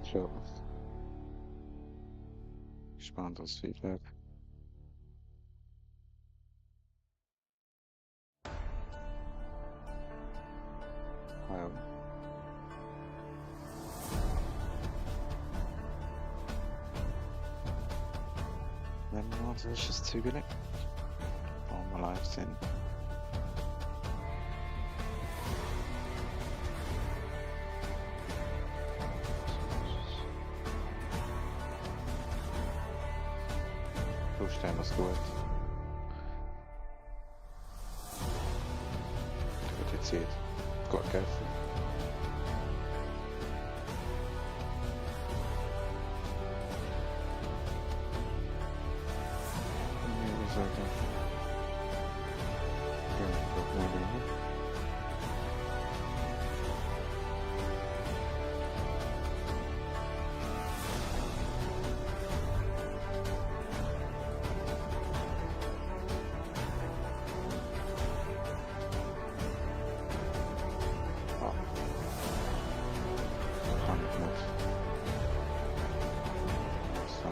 Tja, gespanntes Feedback. Ja. Wenn wir uns solches Zügel wollen wir live sind. So stellen wir es gut. Gut, jetzt sieht. Gut gegessen. Ja, sagen. Ja, doch mal länger. Ah, kann ich nicht. So.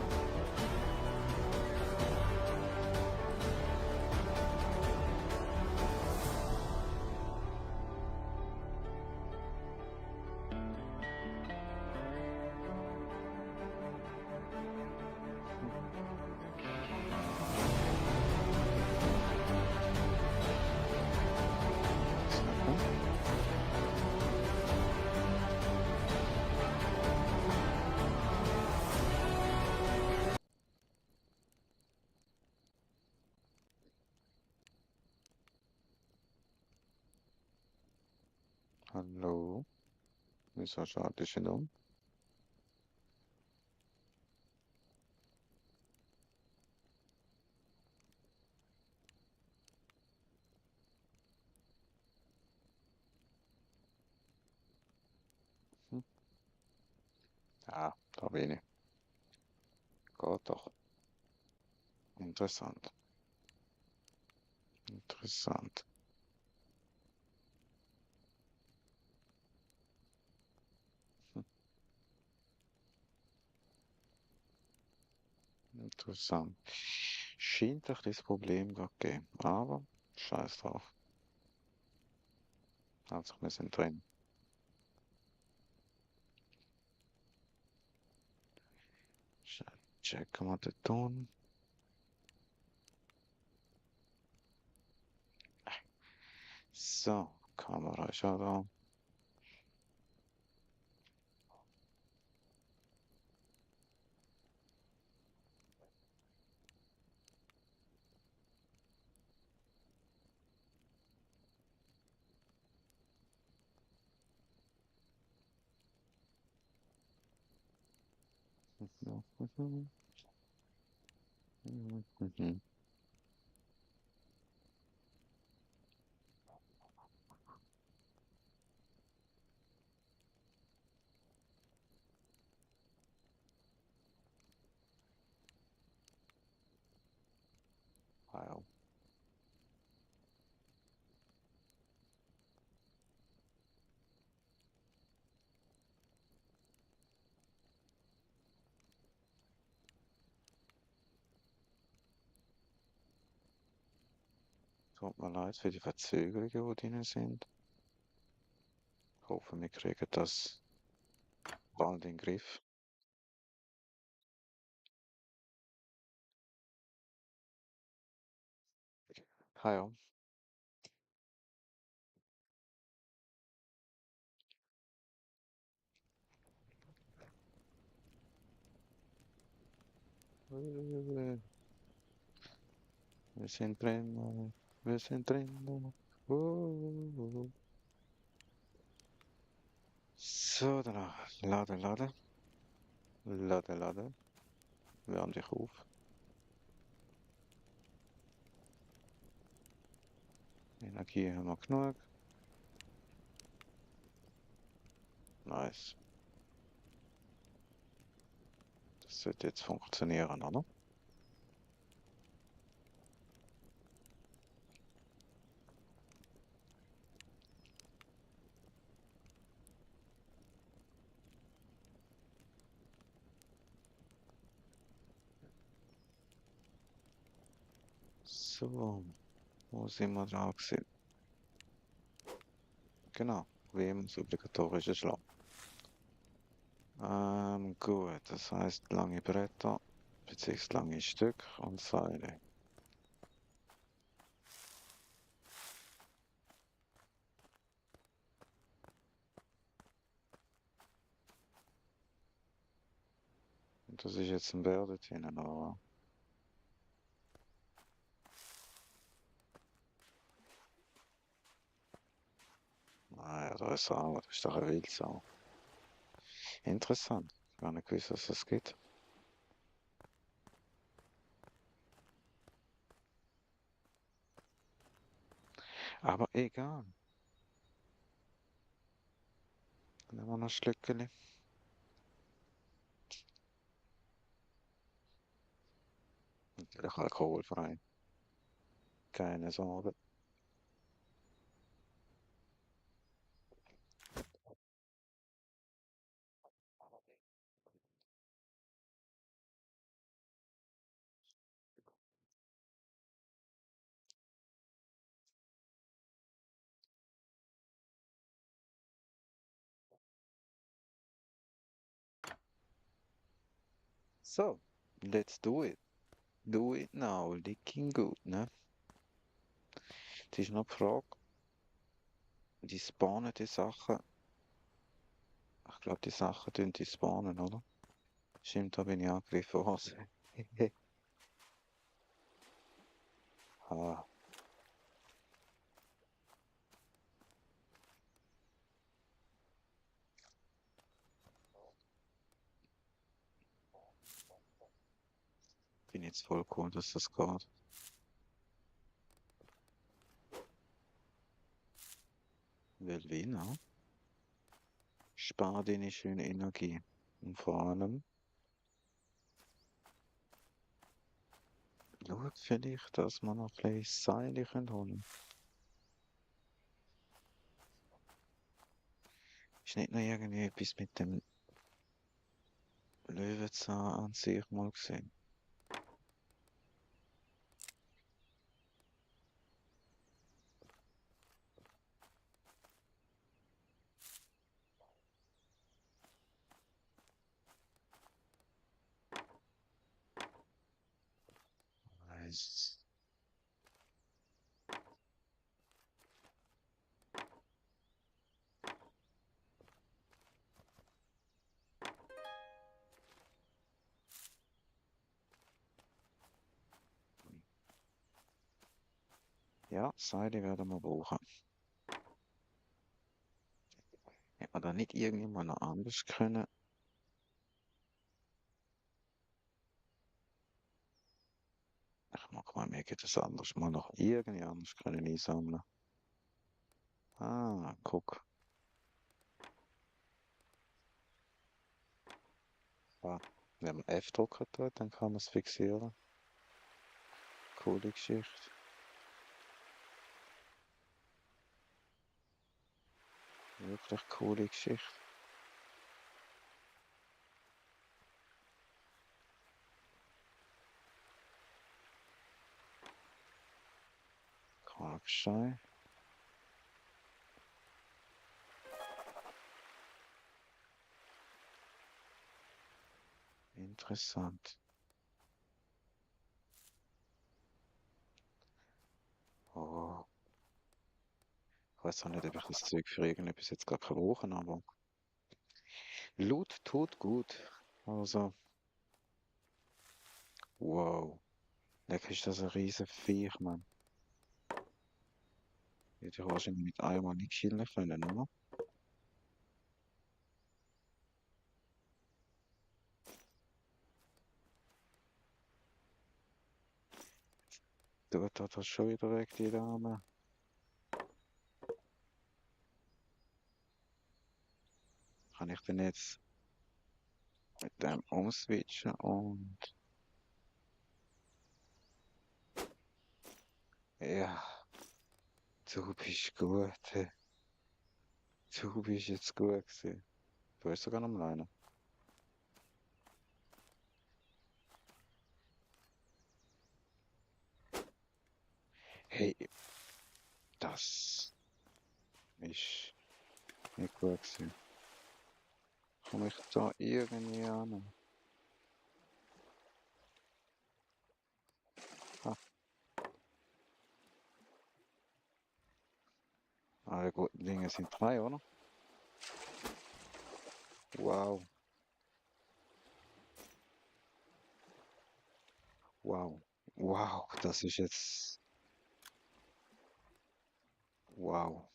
Hallo, wieso schaut dich denn um? Hm? Ja, da bin ich. Geht doch. Interessant. Interessant. Hm. Interessant. Scheint ein das Problem gerade geben, aber scheiß drauf. Also wir sind drin. Checken wir den Ton. So, Kamera ist auch da. Ah, ja. Tut mir leid für die Verzögerungen, die drin sind. Ich hoffe, wir kriegen das bald in den Griff. Ah, ja. Wir sind drin, wir sind drin. Uh. So, dann laden, laden. Laden, laden. Wärm dich auf. Energie haben wir genug. Nice. Das sollte jetzt funktionieren, oder? So, wo sind wir dran gewesen? Genau, wie immer das obligatorische Schlag. Gut, das heißt lange Bretter, beziehungsweise lange Stück und Seile. Und das ist jetzt ein Bär dort hinten, aber naja, da ist er auch, das ist doch eine Wildsau. Interessant, gar nicht gewusst, dass es gibt. Aber egal, nehmen wir noch ein Schlückchen. Natürlich alkoholfrei, keine Sorge. So, let's do it. Do it now, looking good, ne? Jetzt ist noch die Frage, die spawnen die Sachen. Ich glaube, die Sachen tun die spawnen, oder? Stimmt, da bin ich angegriffen worden. Ah, bin jetzt voll cool, dass das geht. Weil wie, ne? Spar deine schöne Energie. Und vor allem, schaut vielleicht, dass man noch ein bisschen Seile holen können. Ist nicht noch irgendwie etwas mit dem Löwenzahn an sich mal gesehen? Weiß. Ja, Seile werden wir brauchen. Hätte man da nicht irgendjemand noch anders können? Ich mag mal, mir geht das anders. Mal noch irgendwie anders können einsammeln. Ah, guck. Ah, wenn man F drücken tut, dann kann man es fixieren. Coole Geschichte. Wirklich coole Geschichte. Grabstein. Interessant. Oh, ich weiß auch nicht, ob ich das Zeug für irgendetwas jetzt gerade brauchen kann, aber Loot tut gut. Also, wow. Leck, ist das ein riesen Viech, Mann. Hätte ich wahrscheinlich mit einmal nicht killen können, oder? Tut das schon wieder weg, die Dame. Kann ich denn jetzt mit dem umswitchen und ja, du bist gut. Du bist jetzt gut gewesen. Du hast sogar noch mal einen. Hey, das ist nicht gut gewesen. Komme ich da irgendwie an? Ah, alle guten Dinge sind drei, oder? Wow, wow, wow, das ist jetzt. Wow.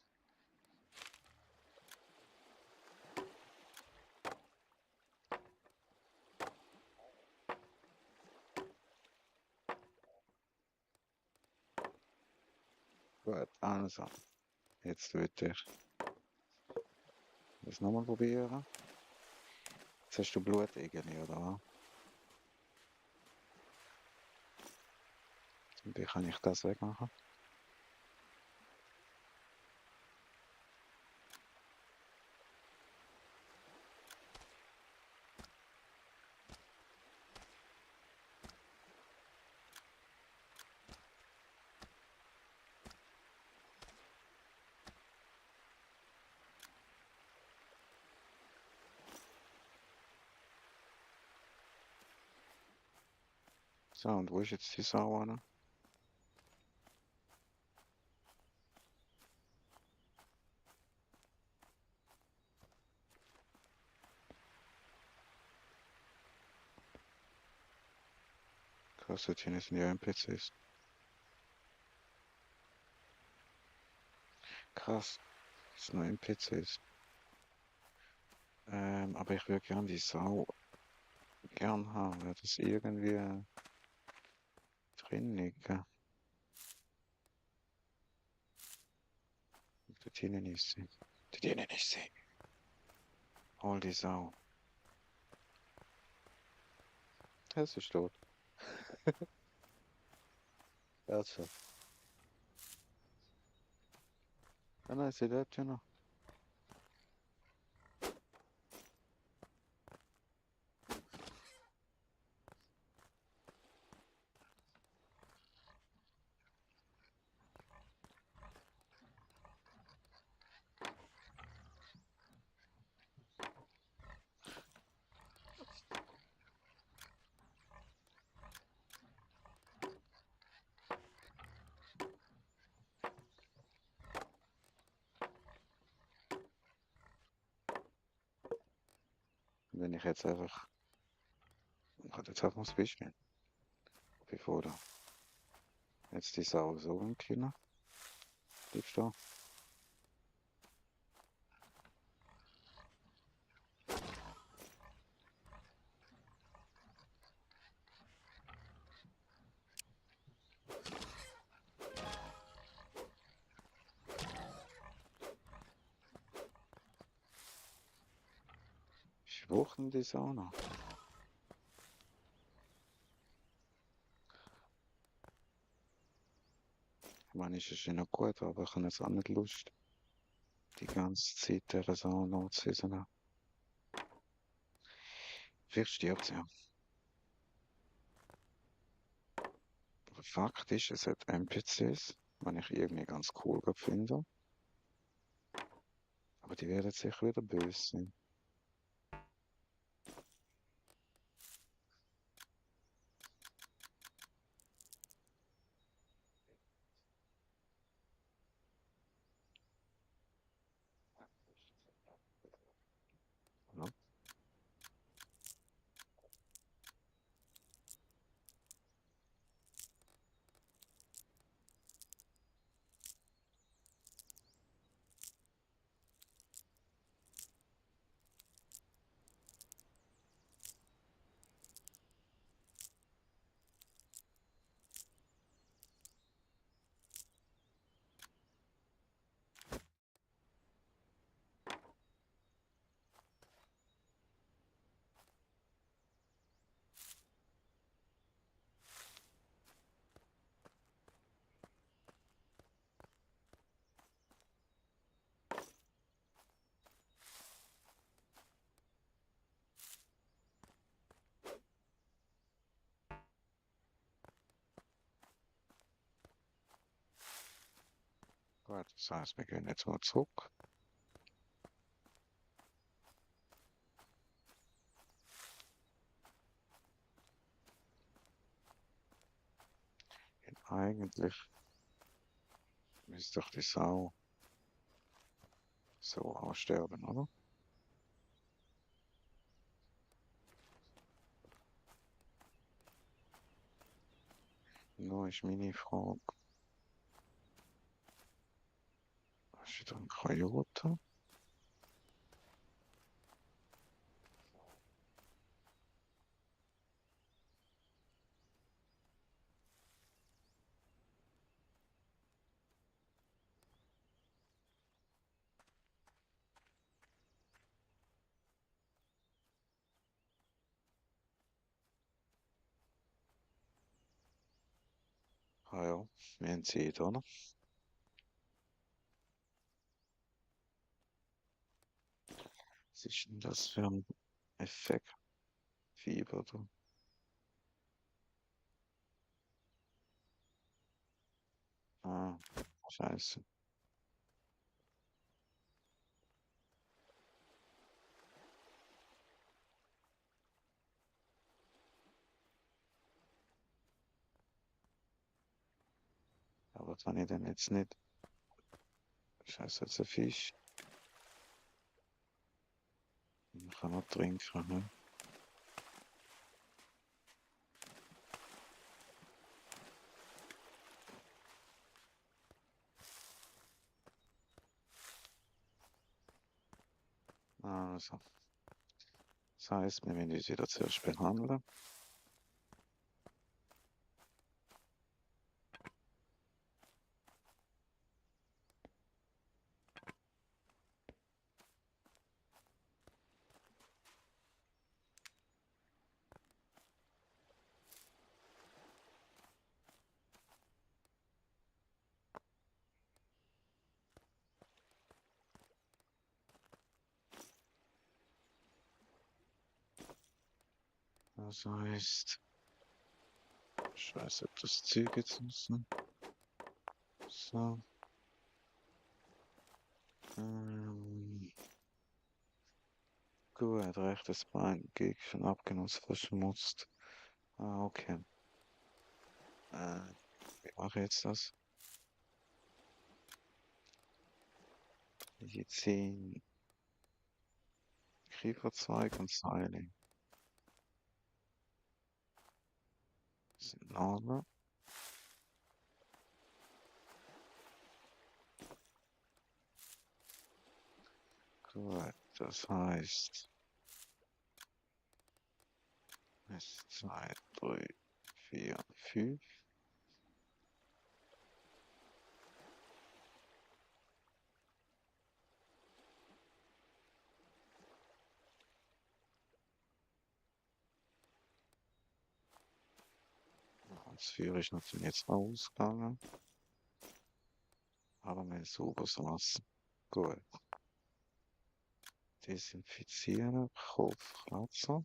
Gut, also, jetzt würde ich das nochmal probieren. Jetzt hast du Blut irgendwie, oder was? Und wie kann ich das wegmachen? So, und wo ist jetzt die Sau hin? Krass, dort hinten sind ja NPCs. Krass, das sind nur NPCs. Aber ich würde gern die Sau gern haben, weil das irgendwie drin liegt. Dort hinten ist sie. Dort hinten ist sie. Hol die Sau. Es ist tot. Ernsthaft. Ah nein, sie lebt ja noch. Wenn ich jetzt einfach. Ich kann jetzt einfach mal switchen. Bevor da. Jetzt die Sau so im Kino. Bleibst du da? Ich brauche die Sau noch. Ich meine, ist es ja noch gut, aber ich habe jetzt auch nicht Lust, die ganze Zeit dieser Sau nachzusehen. Vielleicht stirbt sie ja. Aber Fakt ist, es hat NPCs, wenn ich irgendwie ganz cool finde. Aber die werden sicher wieder böse sein. Ja? Gut, das heißt, wir gehen jetzt mal zurück. Eigentlich müsste doch die Sau so aussterben, oder? Nur ist meine Frage, hast du da einen Coyote? Ah ja, wir haben Zeit, oder? Was ist denn das für ein Effekt? Fieber, du. Ah, scheiße. Aber was habe ich denn jetzt nicht? Scheiße, jetzt ein Fisch. Ich kann noch trinken, ne? Also, das heißt, wir müssen uns wieder zuerst behandeln. Das heißt, scheiße, ob das Zeug jetzt müssen. So. Ähm, gut, rechtes Bein, Gegend abgenutzt, verschmutzt. Ah, okay. Wie mache ich jetzt das? Ich ziehe Kieferzweig und Seile. Sind in Ordnung. Gut, das heißt, 1, 2, 3, 4, 5. Das 4 ist natürlich jetzt rausgegangen. Aber wir sauberes Wasser. Gut. Desinfizieren, Kopfkratzer.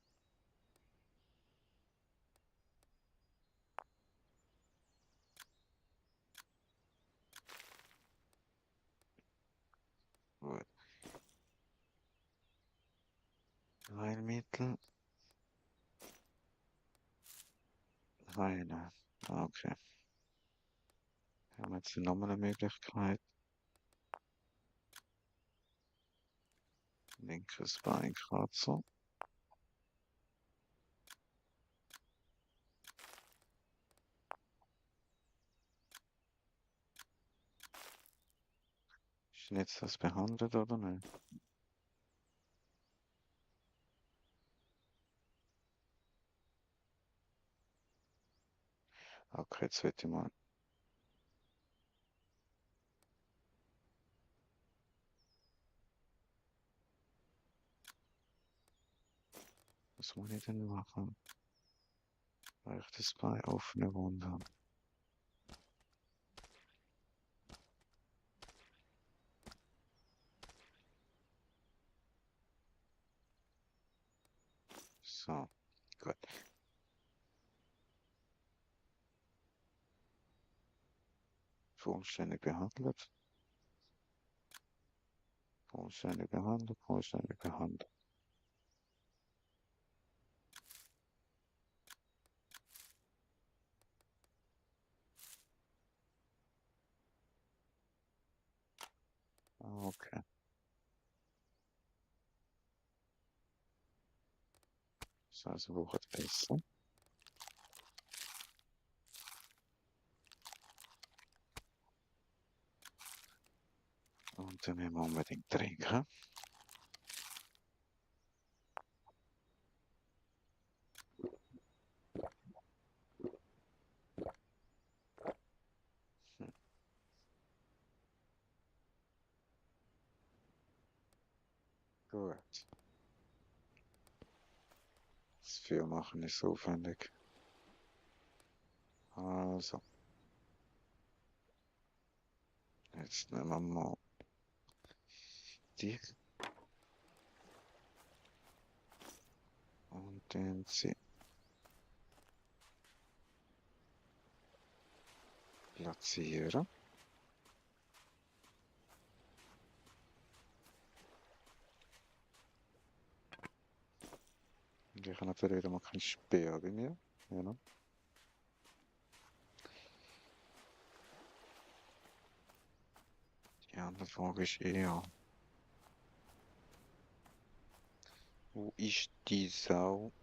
Gut. Heilmittel. Reine. Okay. Haben wir jetzt nochmal eine Möglichkeit. Linkes Beinkratzer. Ist jetzt das behandelt oder nicht? Okay, jetzt wird ich mal. Was muss ich denn machen? Rechtes Bein, offene Wunde. So, gut. Vollständig behandelt. Vollständige Handlung, vollständige Handlung. Okay. Das heißt, wir brauchen Essen. Und dann müssen wir unbedingt trinken. Hm, gut. Das Für machen ist aufwendig. Also, jetzt nehmen wir mal die und den sie platzieren. Und ich habe natürlich wieder mal keinen Speer bei mir. Genau. Die andere Frage ist eher, wo ist die Sau?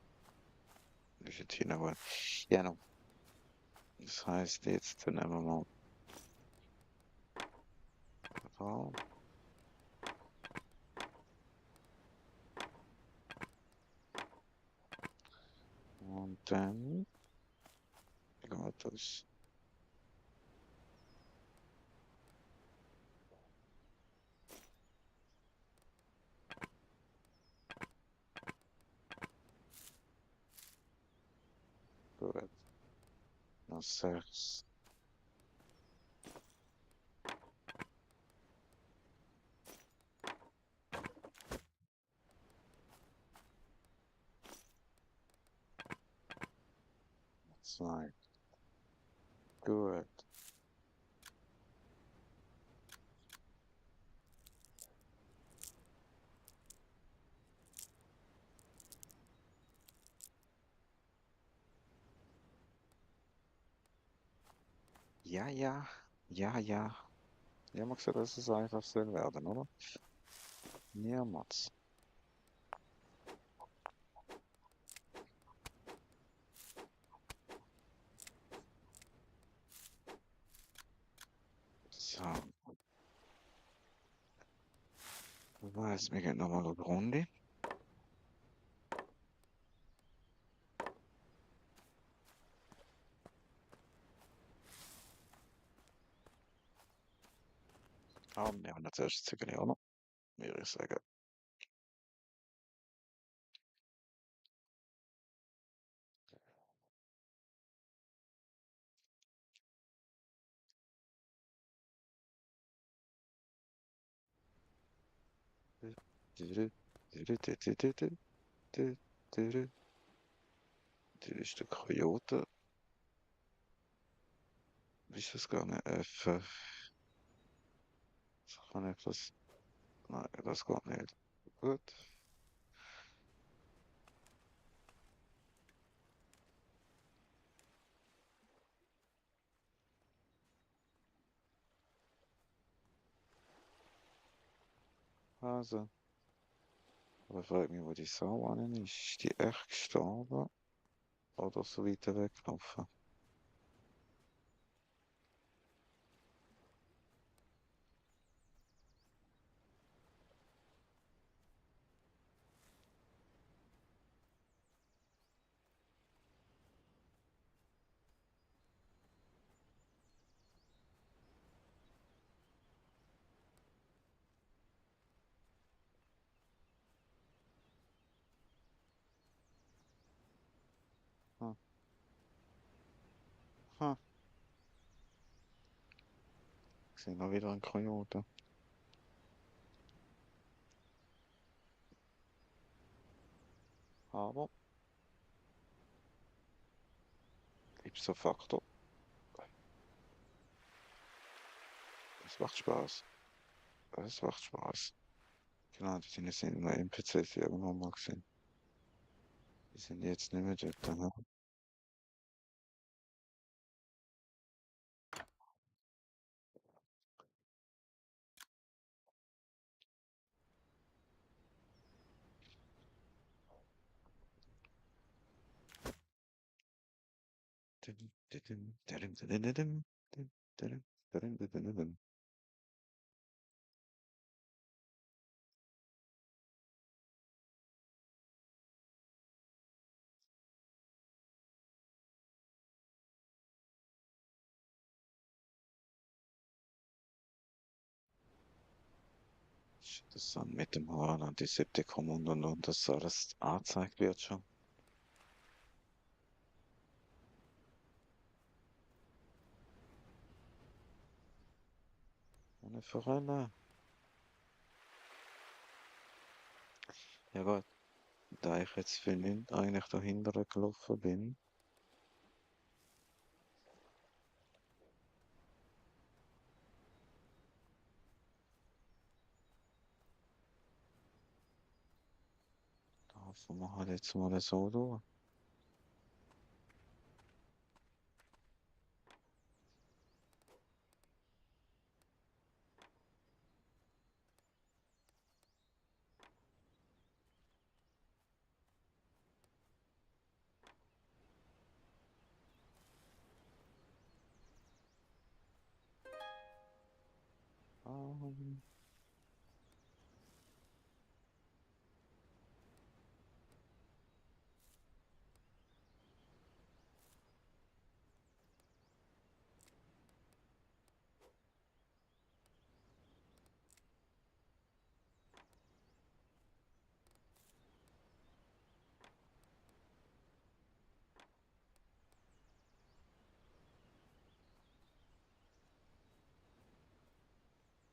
Das ist jetzt hier noch. Ja, no. Das heißt, jetzt nehmen wir mal da. Und dann geht das. Gut. Noch 6. Zwei. Gut. Ja, ja. Ja, ja. Ja, man gesagt, dass es einfach soll werden, oder? Niemals. So. Weiß, wir gehen nochmal eine Runde. Aber wir haben als erstes Zügel, oder? Würde ich sagen. Das ist der Coyote. Wie ist das gegangen? Kann ich das? Nein, das geht nicht. Gut. Also. Aber fragt mich, wo die Sau an ist. Ist die echt gestorben? Oder so weiter weggelaufen? Hm. Hm. Ich sehe noch wieder einen Coyote. Aber, ipso facto, es macht Spaß. Es macht Spaß. Genau, die sind nur NPCs irgendwann mal gesehen. Die sind jetzt nicht mehr dort. Ne? Das dann mit dem Horn und die siebte Kommando und das alles angezeigt wird schon. Eine Forelle. Ja gut, da ich jetzt für nicht eigentlich dahinter gelaufen bin, laufen wir halt jetzt mal so durch. Ähm,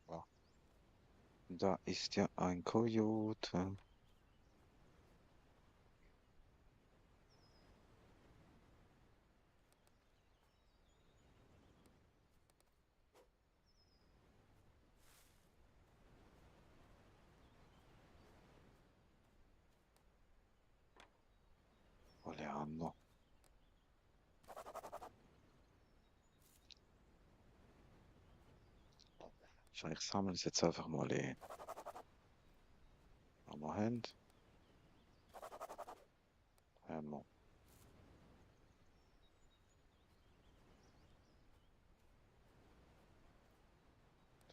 ja. Da ist ja ein Kojote. Oleander. Wahrscheinlich sammeln sie jetzt einfach mal ein. Was wir haben, haben wir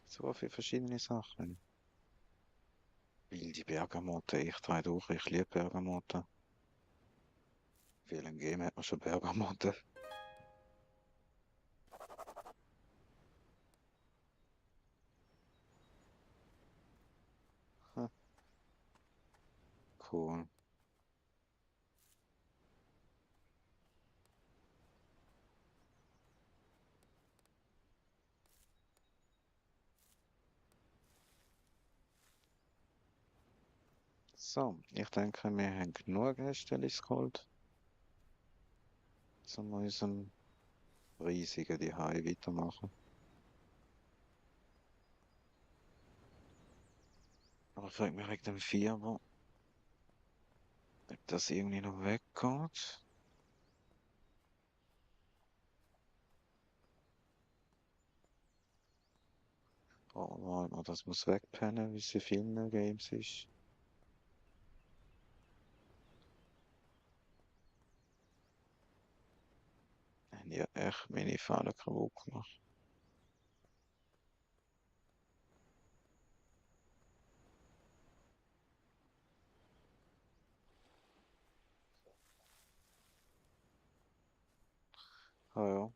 so viele verschiedene Sachen. Wilde Bergamotte, ich drehe durch, ich liebe Bergamotte. Vielen Game hat man schon Bergamotte. Hm, cool. So, ich denke, wir haben genug Herstellungs geholt, um unserem riesigen Zuhause weitermachen. Aber ich frage mich wegen dem Vierer, ob das irgendwie noch weggeht. Aber das muss wegpennen, wie es in vielen Games ist. Haben ja echt meine Fahne kaputt gemacht. Ah ja.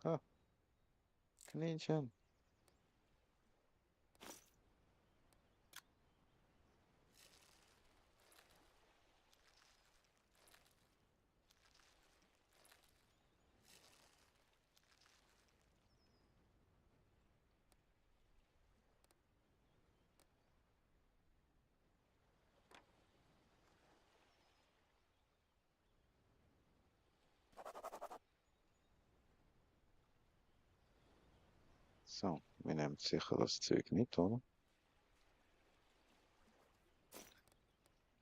Ah, Kaninchen. So, wir nehmen sicher das Zeug mit, oder?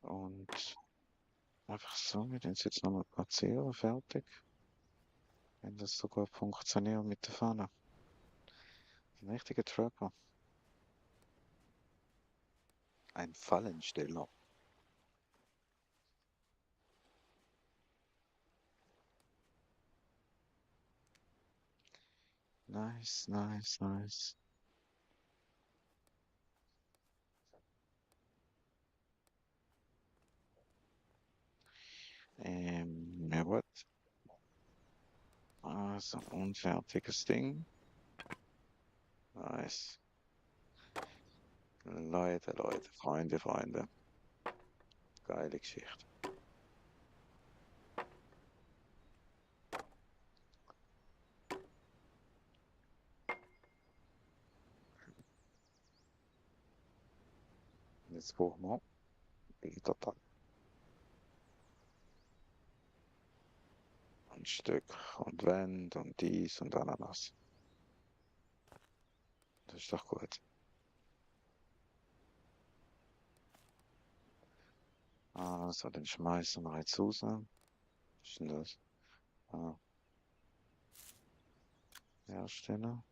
Und einfach so, wir tun es jetzt nochmal platzieren, fertig. Wenn das so gut funktioniert mit der Pfanne. Ein richtiger Trapper. Ein Fallensteller. Nice, nice, nice. Ja gut. Also, unfertiges Ding. Nice. Leute, Leute, Freunde, Freunde. Geile Geschichte. Jetzt brauchen wir wieder da ein Stück und Wand und dies und Ananas. Das ist doch gut. Also, den schmeißen wir jetzt raus. Was ist denn das? Ah, Hersteller.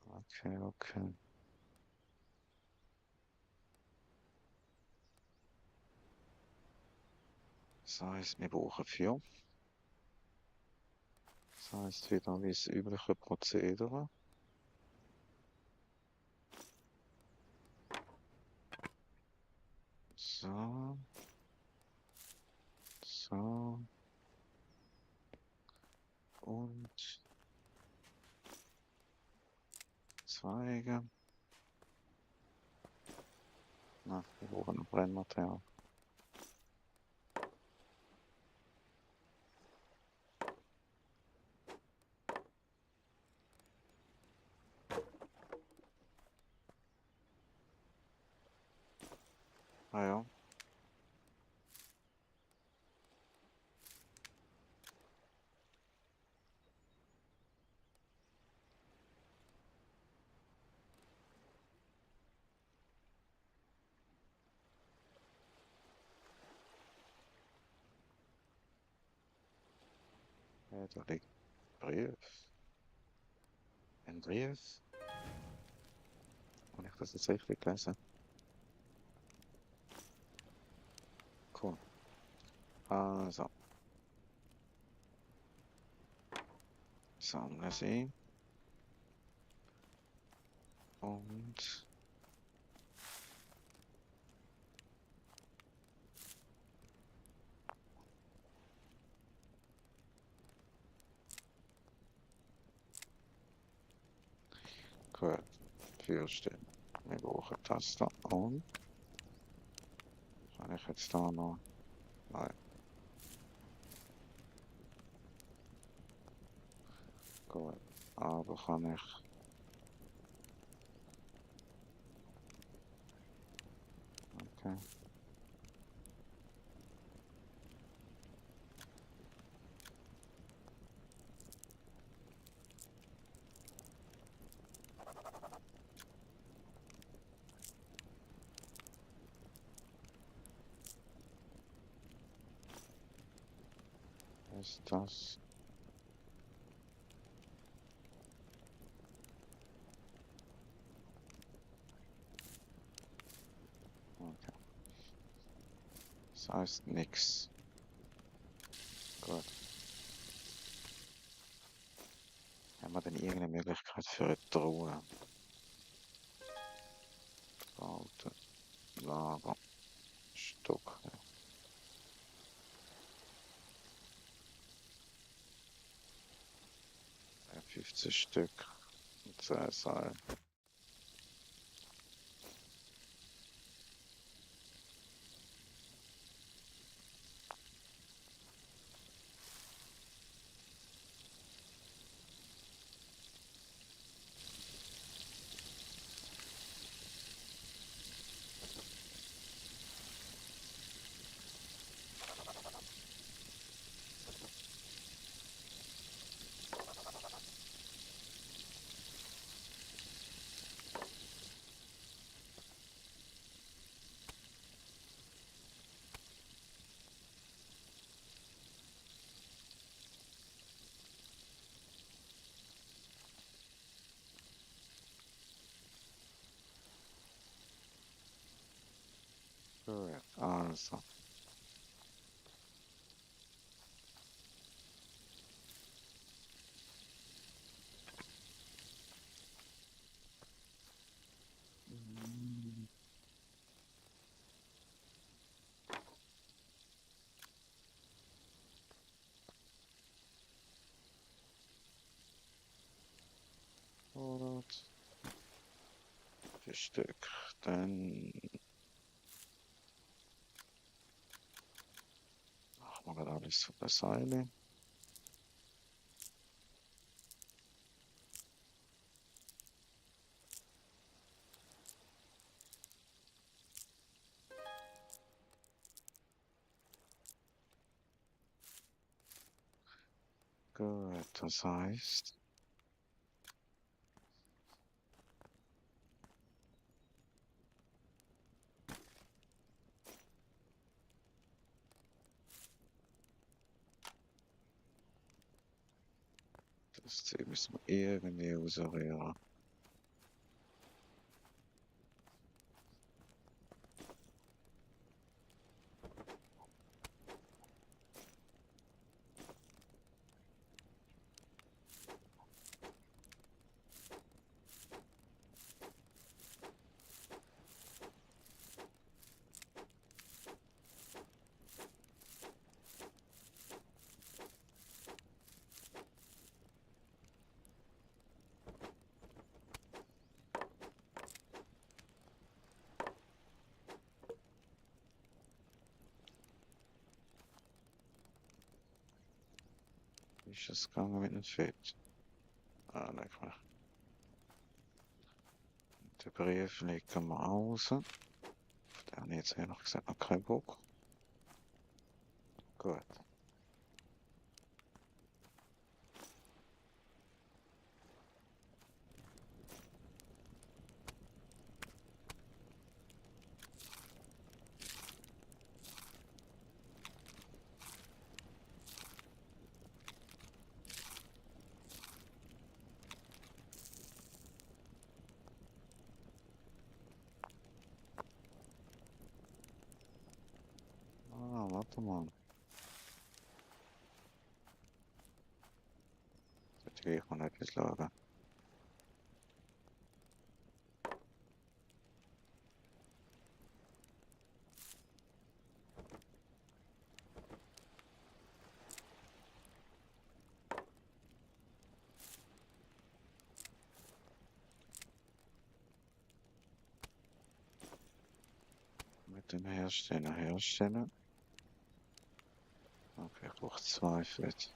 Okay, okay. Das heißt, wir brauchen 4. Das heißt, wieder wie das übliche Prozedere. So. So. Und Zweige. Na, wir brauchen noch Brennmaterial. Ah ja. Da liegt Brief. Ein Brief. Und ich das jetzt richtig lesen. Cool. Also. Sammle sie. Und gut. 4 Stück. Wir brauchen das da. Und kann ich jetzt da noch. Nein. Gut. Aber kann ich. Okay. Ist das. Okay. Das heißt nix. Gut. Haben wir denn irgendeine Möglichkeit für eine Truhe? Bauten. Lager. Stock. Ja, 15 Stück. 10 Seil. Also. Mm, Vorrat. 4 Stück. Dann machen wir gerade alles von der Seile. Gut, das heißt, das Ziel müssen wir irgendwie ausrühren. Wie ist das gegangen mit dem Fett? Ah, leck mal. Den Brief legen wir raus. Der hat jetzt ehrlich gesagt noch keinen Bock. Gut. Ah, warte mal. Sollte ich mal etwas lagern. Mit dem herstellen. Okay, ich brauche 2 Fett.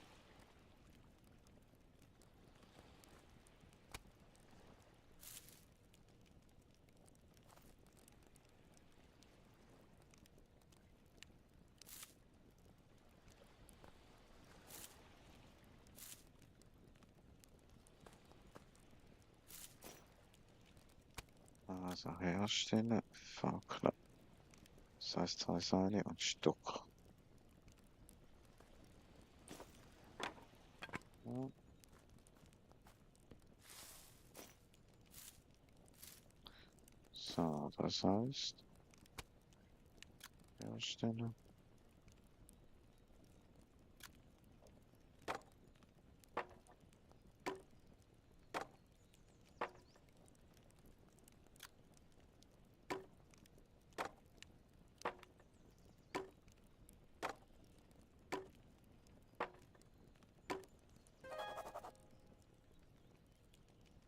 Also herstellen, Fackel. Das heißt 2 Seile und Stock. Ja. So, das heißt herstellen.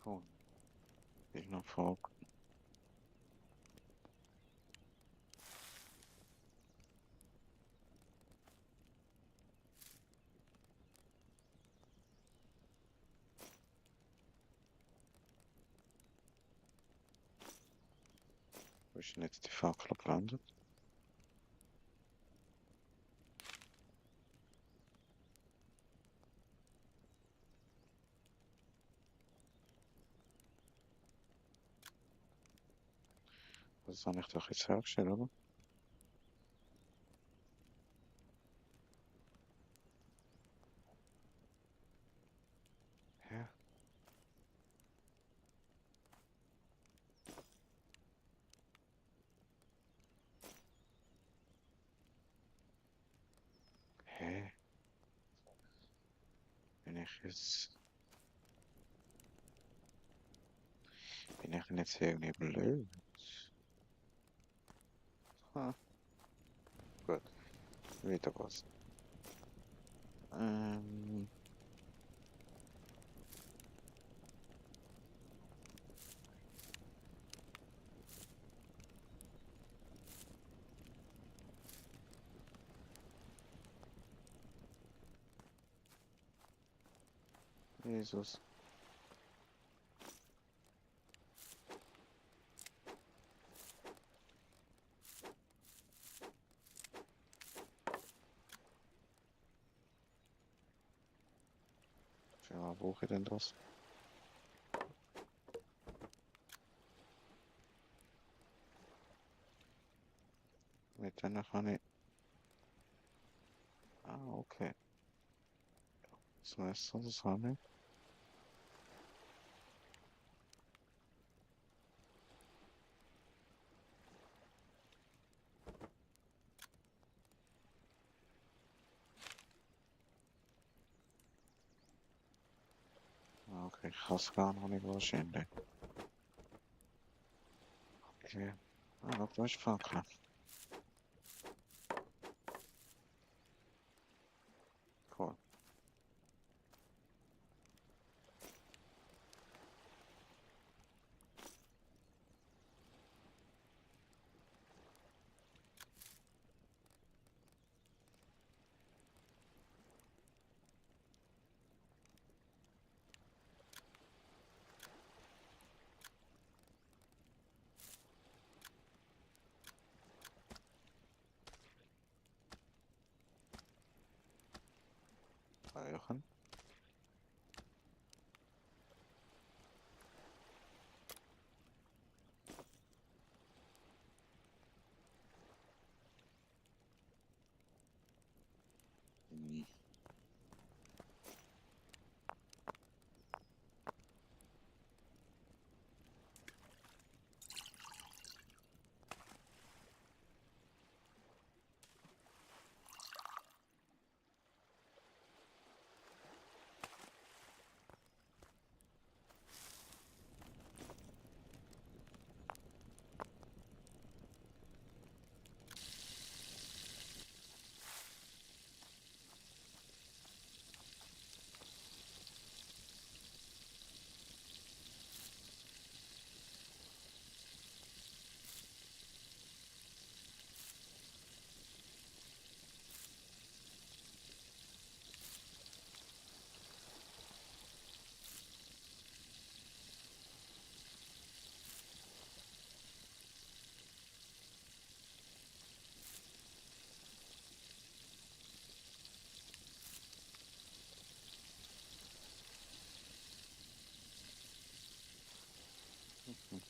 Oh, ich noch vor. Wo ist denn jetzt die Fackel gelandet? Das habe ich doch jetzt hergestellt, oder? Ja. Bin ich jetzt irgendwie blöd? Ha, gut, wieder was. Ähm, Jesus. Für was brauche ich denn das? Mit denen kann ich. Ah, okay. Das Messer, das habe ich. Ah, okay, ich kann es gar noch nicht wahrscheinlich. Okay. Ah, schau, da ist die Fackel. Cool. Eichen. Hm.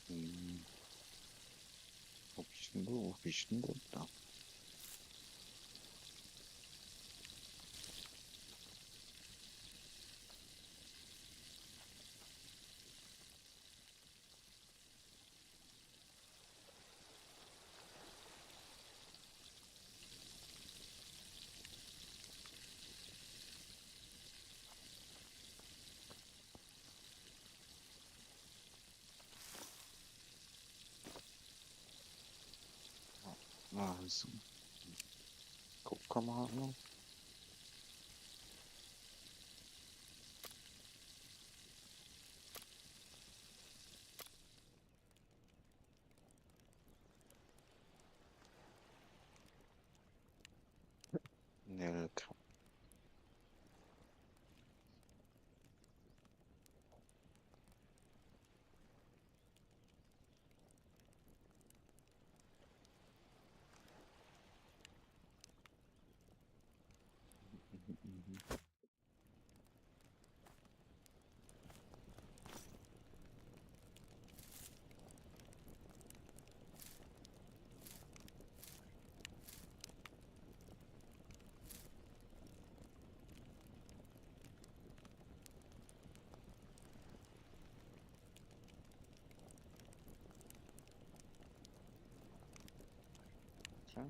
Hm. Wo bist denn du? Wo bist denn du da? Ah, also, guck mal noch. Nelke. Mhm, mhm. Okay.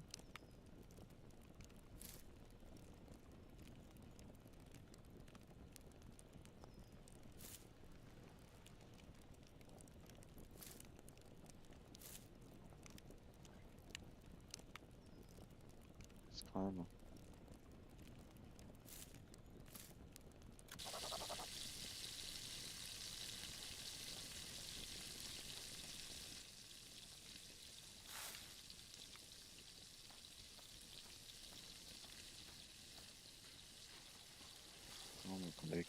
keiner. So ein Blick.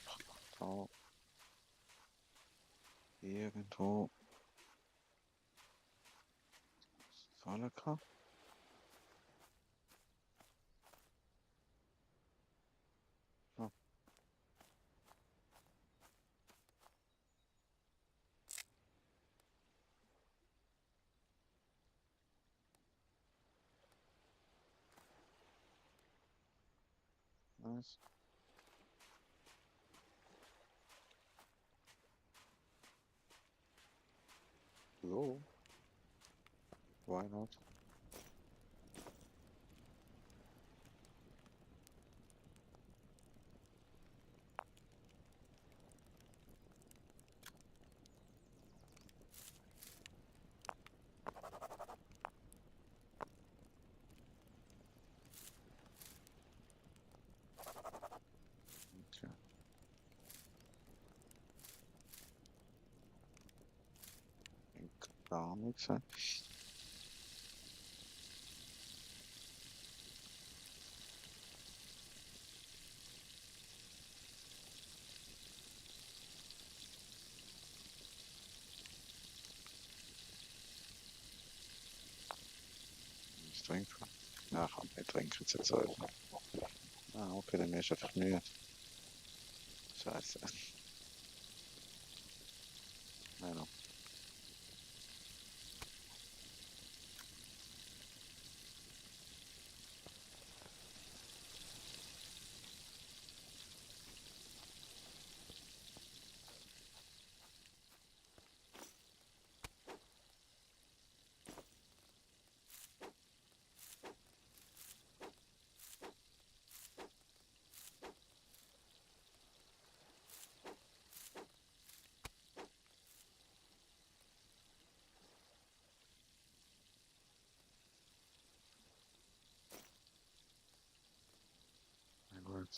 Da irgendwo. Falle kann. Ah, nice. So, why not? Okay. Gar nichts. Ich trinke. Ja, komm, ich trinke jetzt halt. Ah, okay, dann ist einfach müde. Scheiße. Nein, no. Na gut.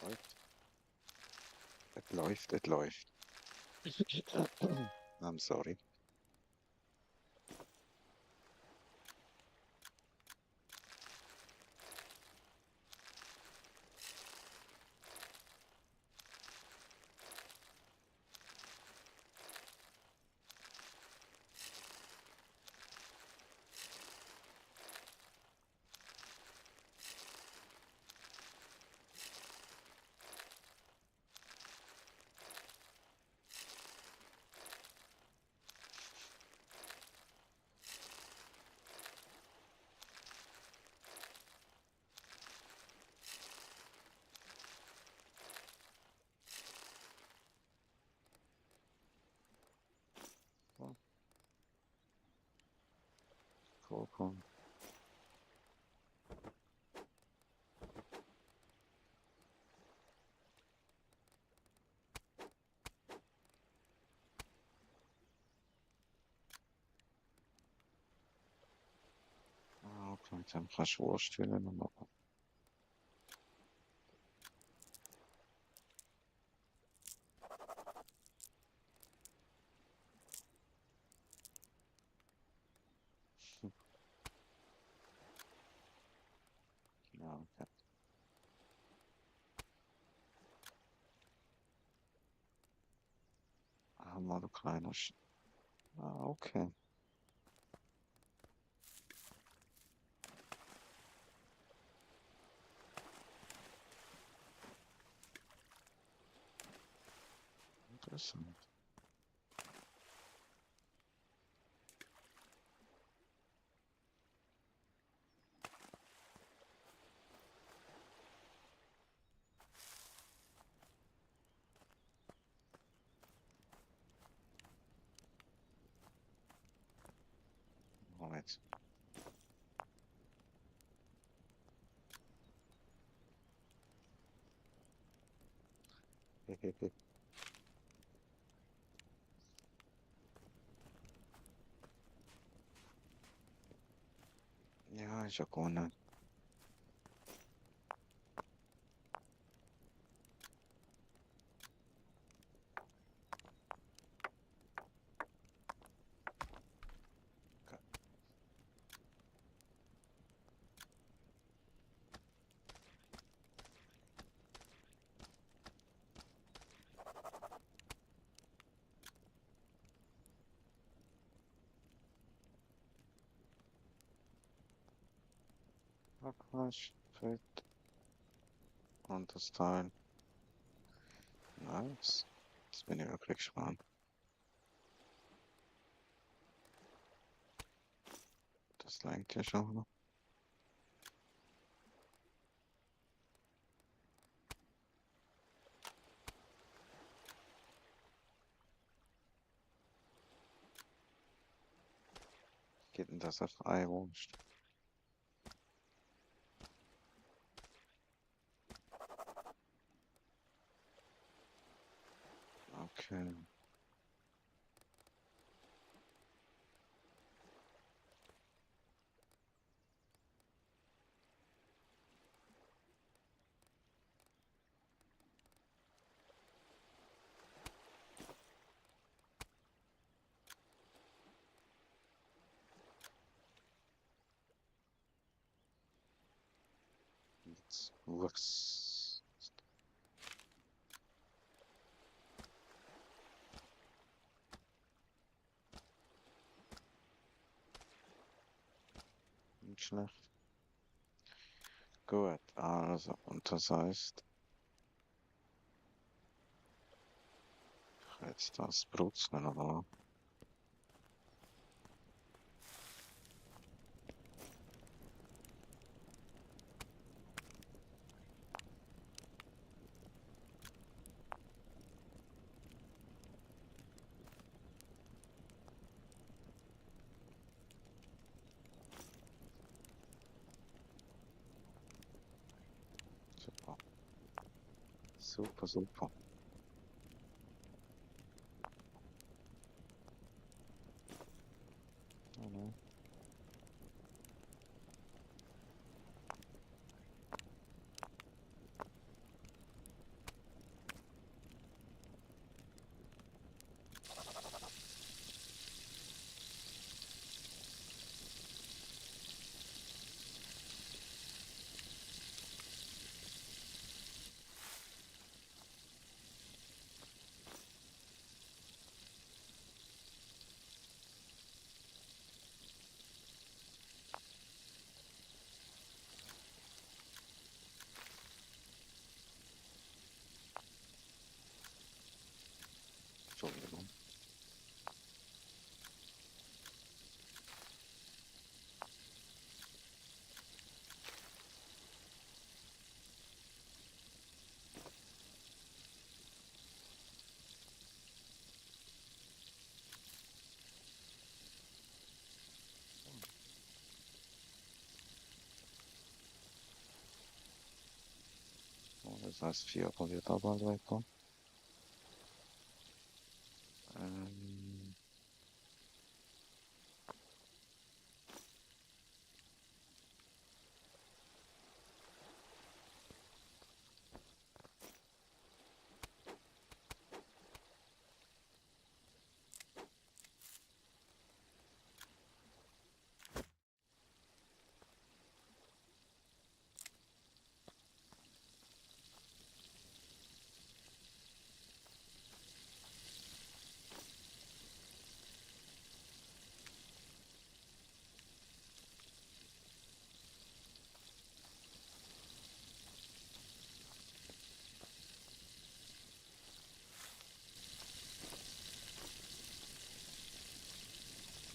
Läuft. Es läuft, es läuft. I'm sorry. Oh, cool. Ah, okay, dann kannst du Wurst machen. Ja, okay. Ah, mal du kleiner Ah, okay. Interessant. nice. Ja, ist ja gar nicht. Hackfleisch, Fett und das Teil. Nice. Jetzt bin ich wirklich gespannt. Das langt ja schon. Geht denn das auf Eiwurst? Okay. Jetzt Wurst. Nicht schlecht. Gut, also, und das heißt, jetzt das Brutzeln, oder? Super. Super, super. Ja, ne? Entschuldigung. Oh, das heißt, 4 wird aber lecker. Ähm,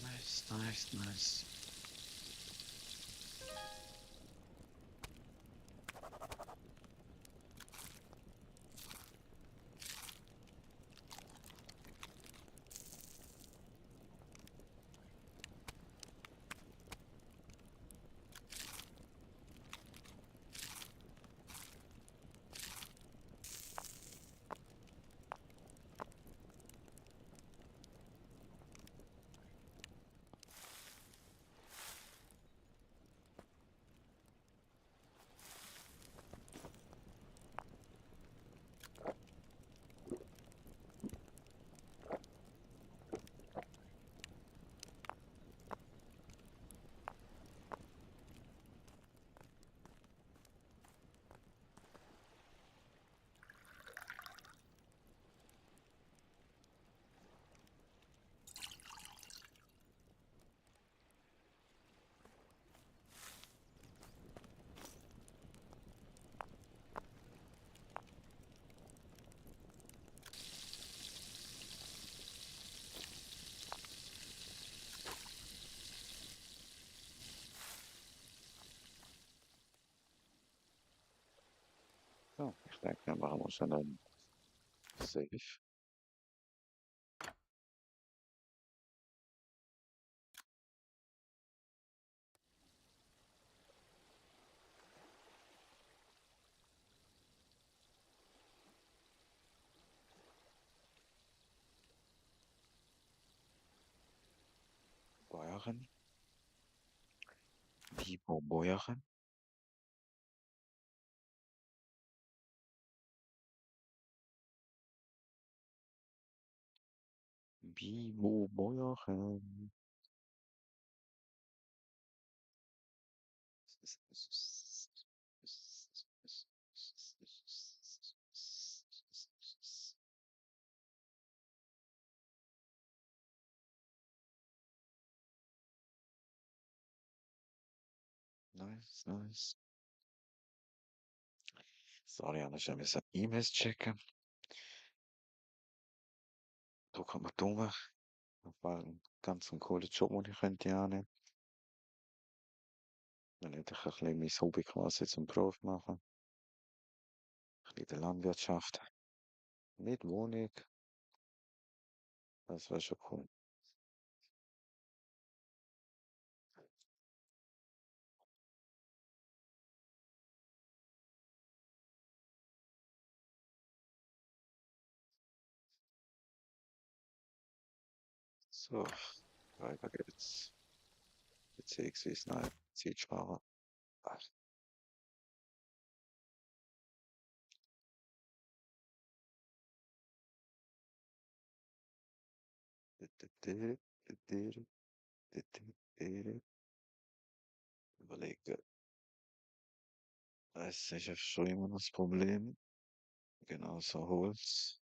nice, nice, nice. So, ich denke, wir machen wir schon einen Save. Bäuerin. Bibo Bäuerin. Bibo Bäuerin. Nice, nice. Sorry, anders müssen wir E-Mails checken. Da kann man dumm. Das war ein ganz cooler Job, den ich könnte annehmen. Dann hätte ich ein bisschen mein Hobby quasi zum Beruf machen. Ein bisschen in der Landwirtschaft. Mit Wohnung. Das wäre schon cool. So, weiter geht's. Beziehungsweise, nein, Zeit sparen. Ach, überlegen. Es ist ja schon immer noch das Problem. Genau so Holz.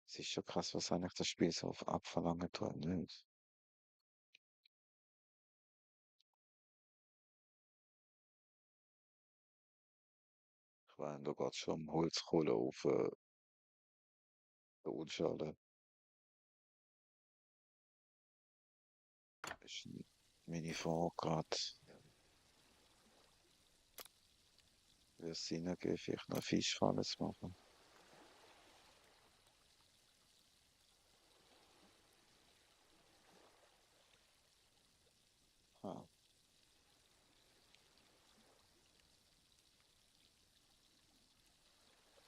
Es ist schon krass, was eigentlich das Spiel so auf abverlangen tut, nicht? Ich meine, da geht schon um Holzkohle auf der Unschale. Ist meine Frage gerade, wie es Sinn ergibt, vielleicht noch Fischpfanne zu machen. Ah,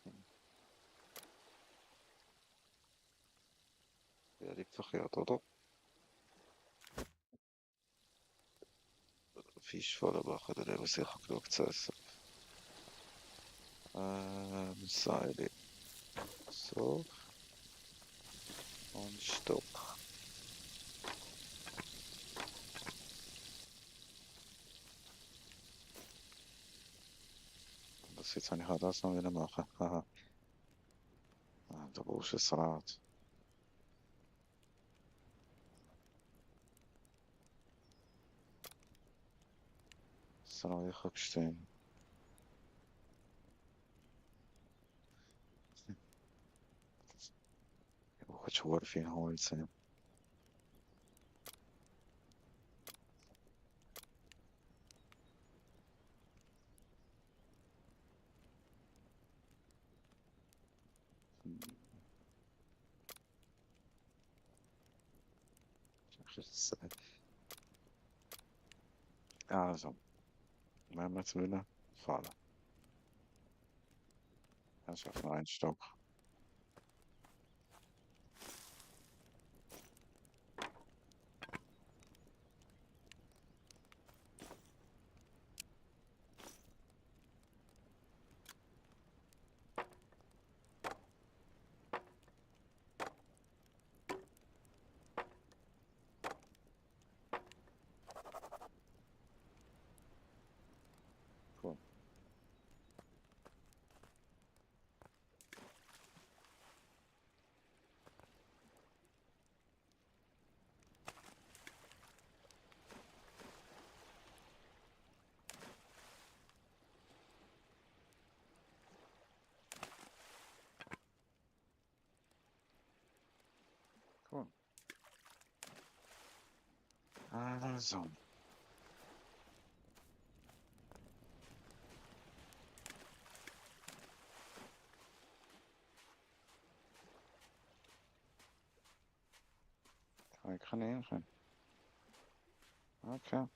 hm. Ja, liegt verkehrt, oder? Fischpfanne machen, dann haben wir sicher genug zu essen. Seile. So, und Stopp. Das jetzt kann ich auch das noch wieder machen. Haha. Ah, da brauchst du ein Rad. Das Rad ich stehen. Ich brauche schon viel Holz. Ja. Hm, das, also, wenn wir jetzt wieder fahren. Dann schaffen wir einen Stock. Cool. Cool. Also, Kaninchen. Okay.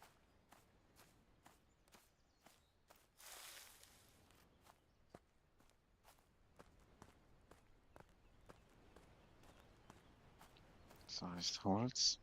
So ist Holz.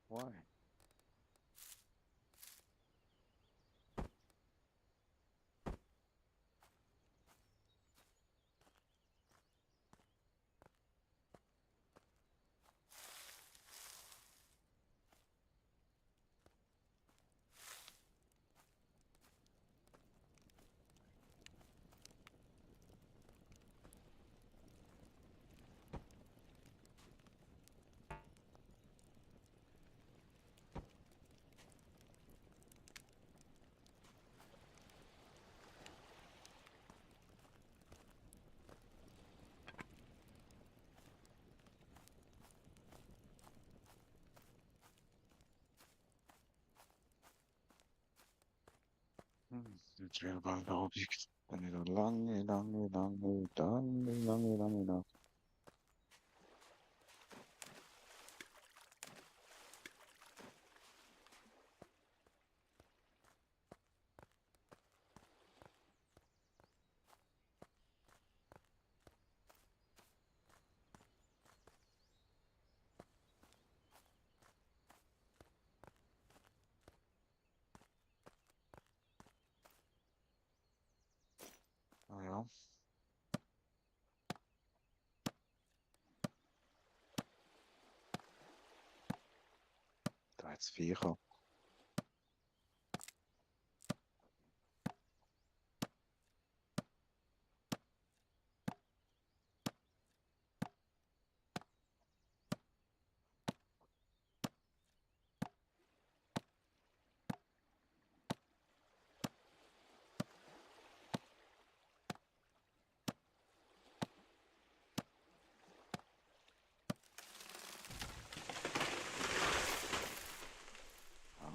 Why? Jetzt wäre bald der Objekt. Dann wieder lange, lange, lange, lange, lange, lange, lange. Ah ja, da jetzt Viecher. Ah,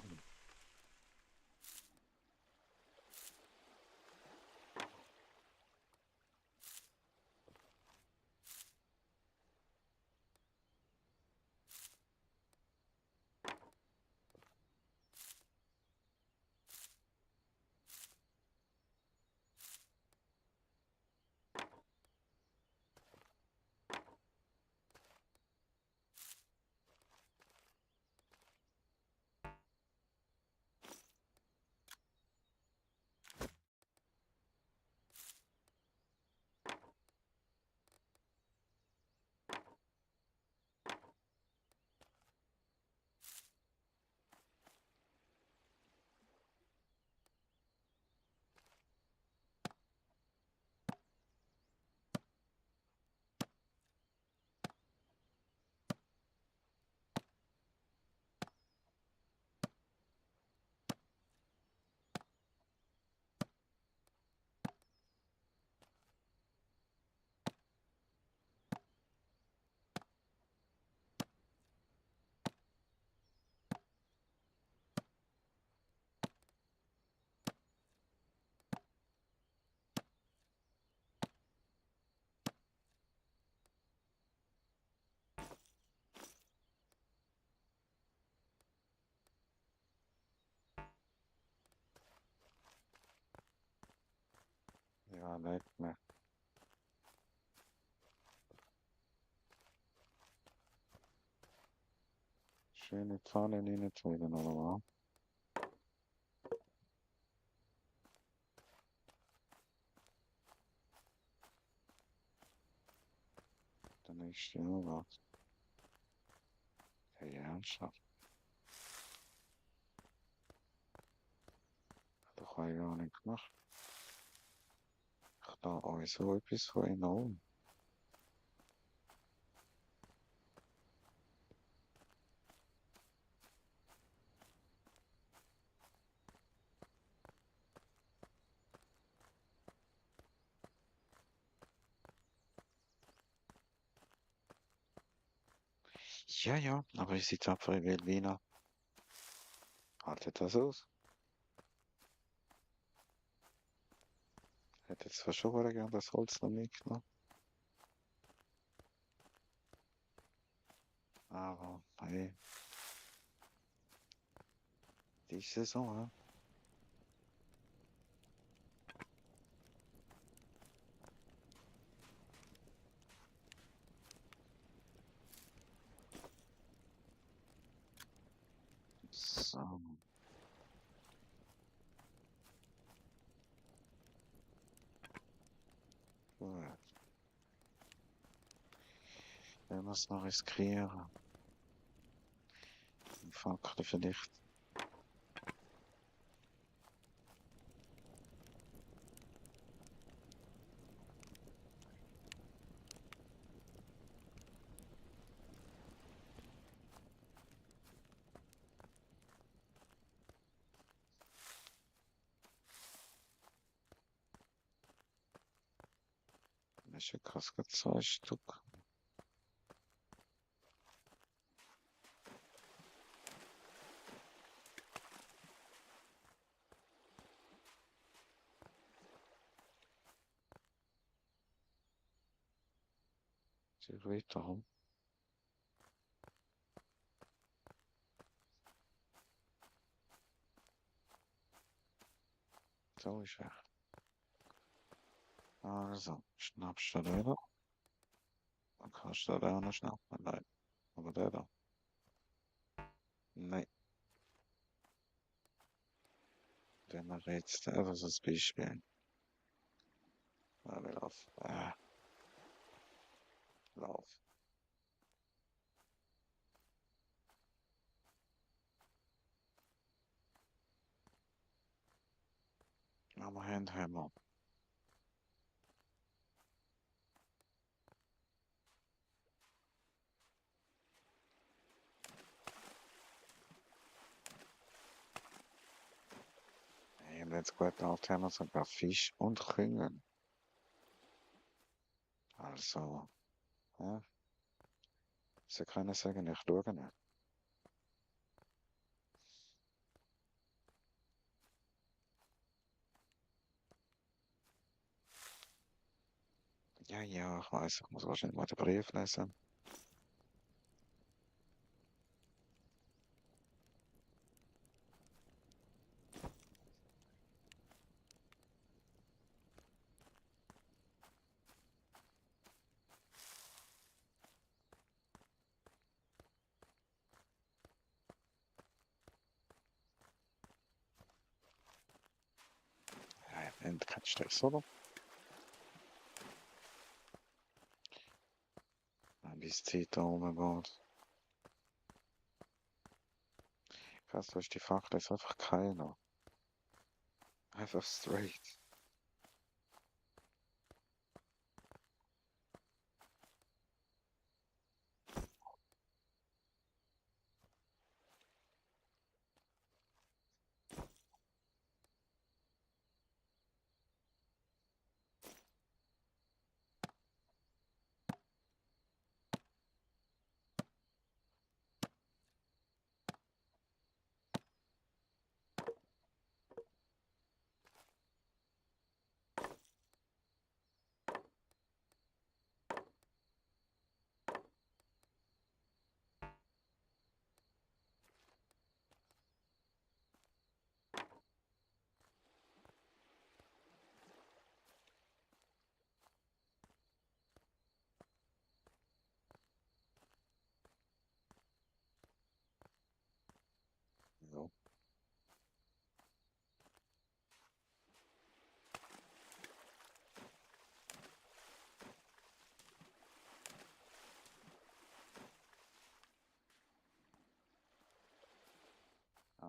ja, leck mir. Schön in die Pfanne rein tun, oder was? Der nächste Monat. Hey, ernsthaft? Das habe ich gar nicht gemacht. Ich da euch so etwas von enorm. Ja, ja, aber ich sitze einfach in Wiener. Haltet das aus? Hätte jetzt zwar schon gerne das Holz noch mitgenommen. Aber, hey, die Saison, ja. So, gut. Wenn wir es noch riskieren. Ein Fackel vielleicht. Das ist ja krass, gerade 2 Stück. Sie weiter rum. So ist er. Also, schnappst du den da? Dann kannst du den auch noch schnappen. Nein. Aber der da? Nein. Den mache ich jetzt einfach so ein Beispiel. Wir laufen. Lauf. Aber Handhammer. Hey, und jetzt gut läuft, haben wir sogar Fisch und Küngen. Also, ja. Sie können sagen, ich schaue nicht. Ja, ja, ich weiß, ich muss wahrscheinlich mal den Brief lesen. Ja, kein Stress, oder? Bis die Zeit da rumgeht. Krass, du hast die Fackel ist einfach keiner. Einfach straight.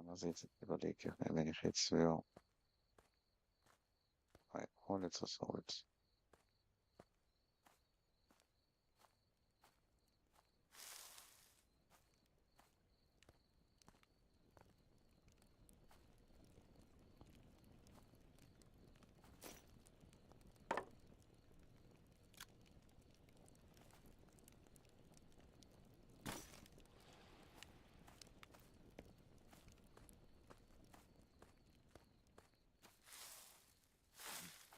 Andererseits überlege ich mir, wenn ich jetzt will, hol jetzt das Holz.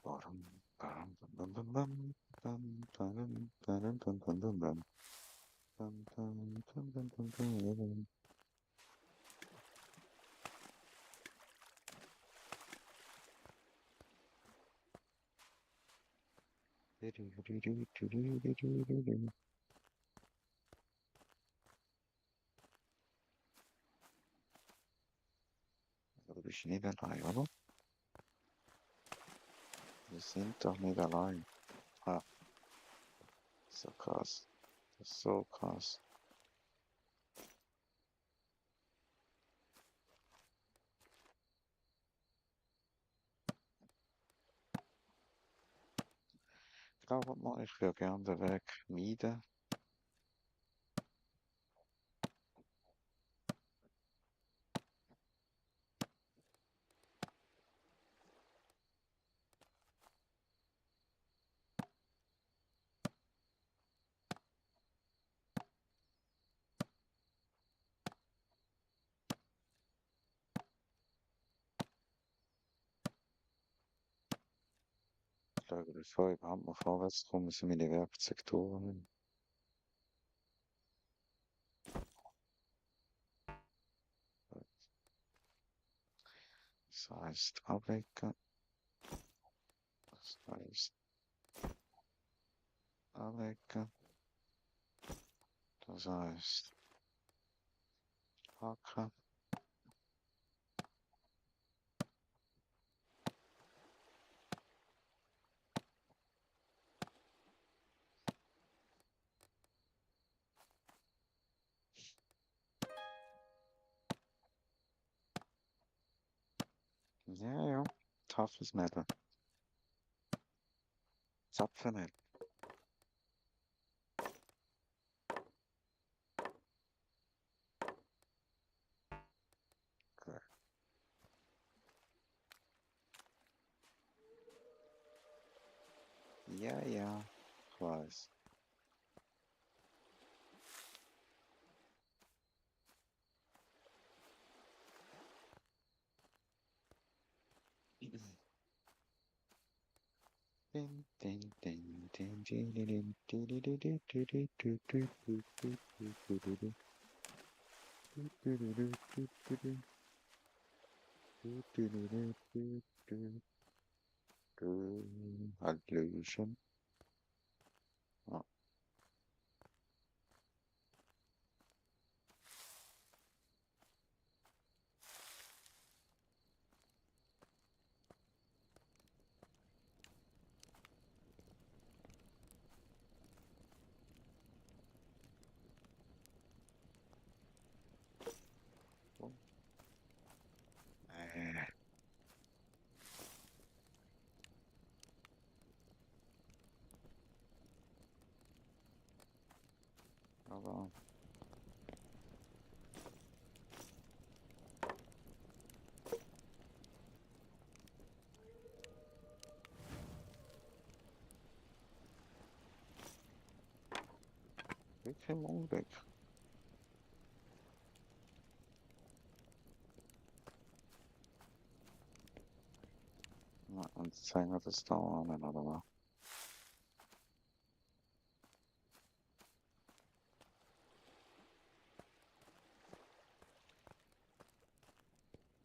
Bam, bam, bam, bam, bam, bam, bam, bam, bam, bam, bam, bam. Bam, bam, bam, bam, bam, bam, bam. Aber du bist nicht allein, oder? Wir sind doch nicht allein. Ah, so krass. Das ist so krass. Glaubt mal, ich würde gerne den Weg meiden. Ich schaue, bevor ich überhaupt mal vorwärts komme, sind meine Werkzeuge durch. Das heißt, ablecken. Das heißt, ablecken. Das heißt, hacken. Ja, ja. Toughes Metal. Zapfenmetal. Okay. Ja, ja. Ich weiß. Din, din, din, din, din, din, din, din, din, din, din, din, din, din, din, din, din, din, din, din. Illusion. Oh, oh. Aber wirklich im Unglück. Ja, und zeigen wir das da an, oder was?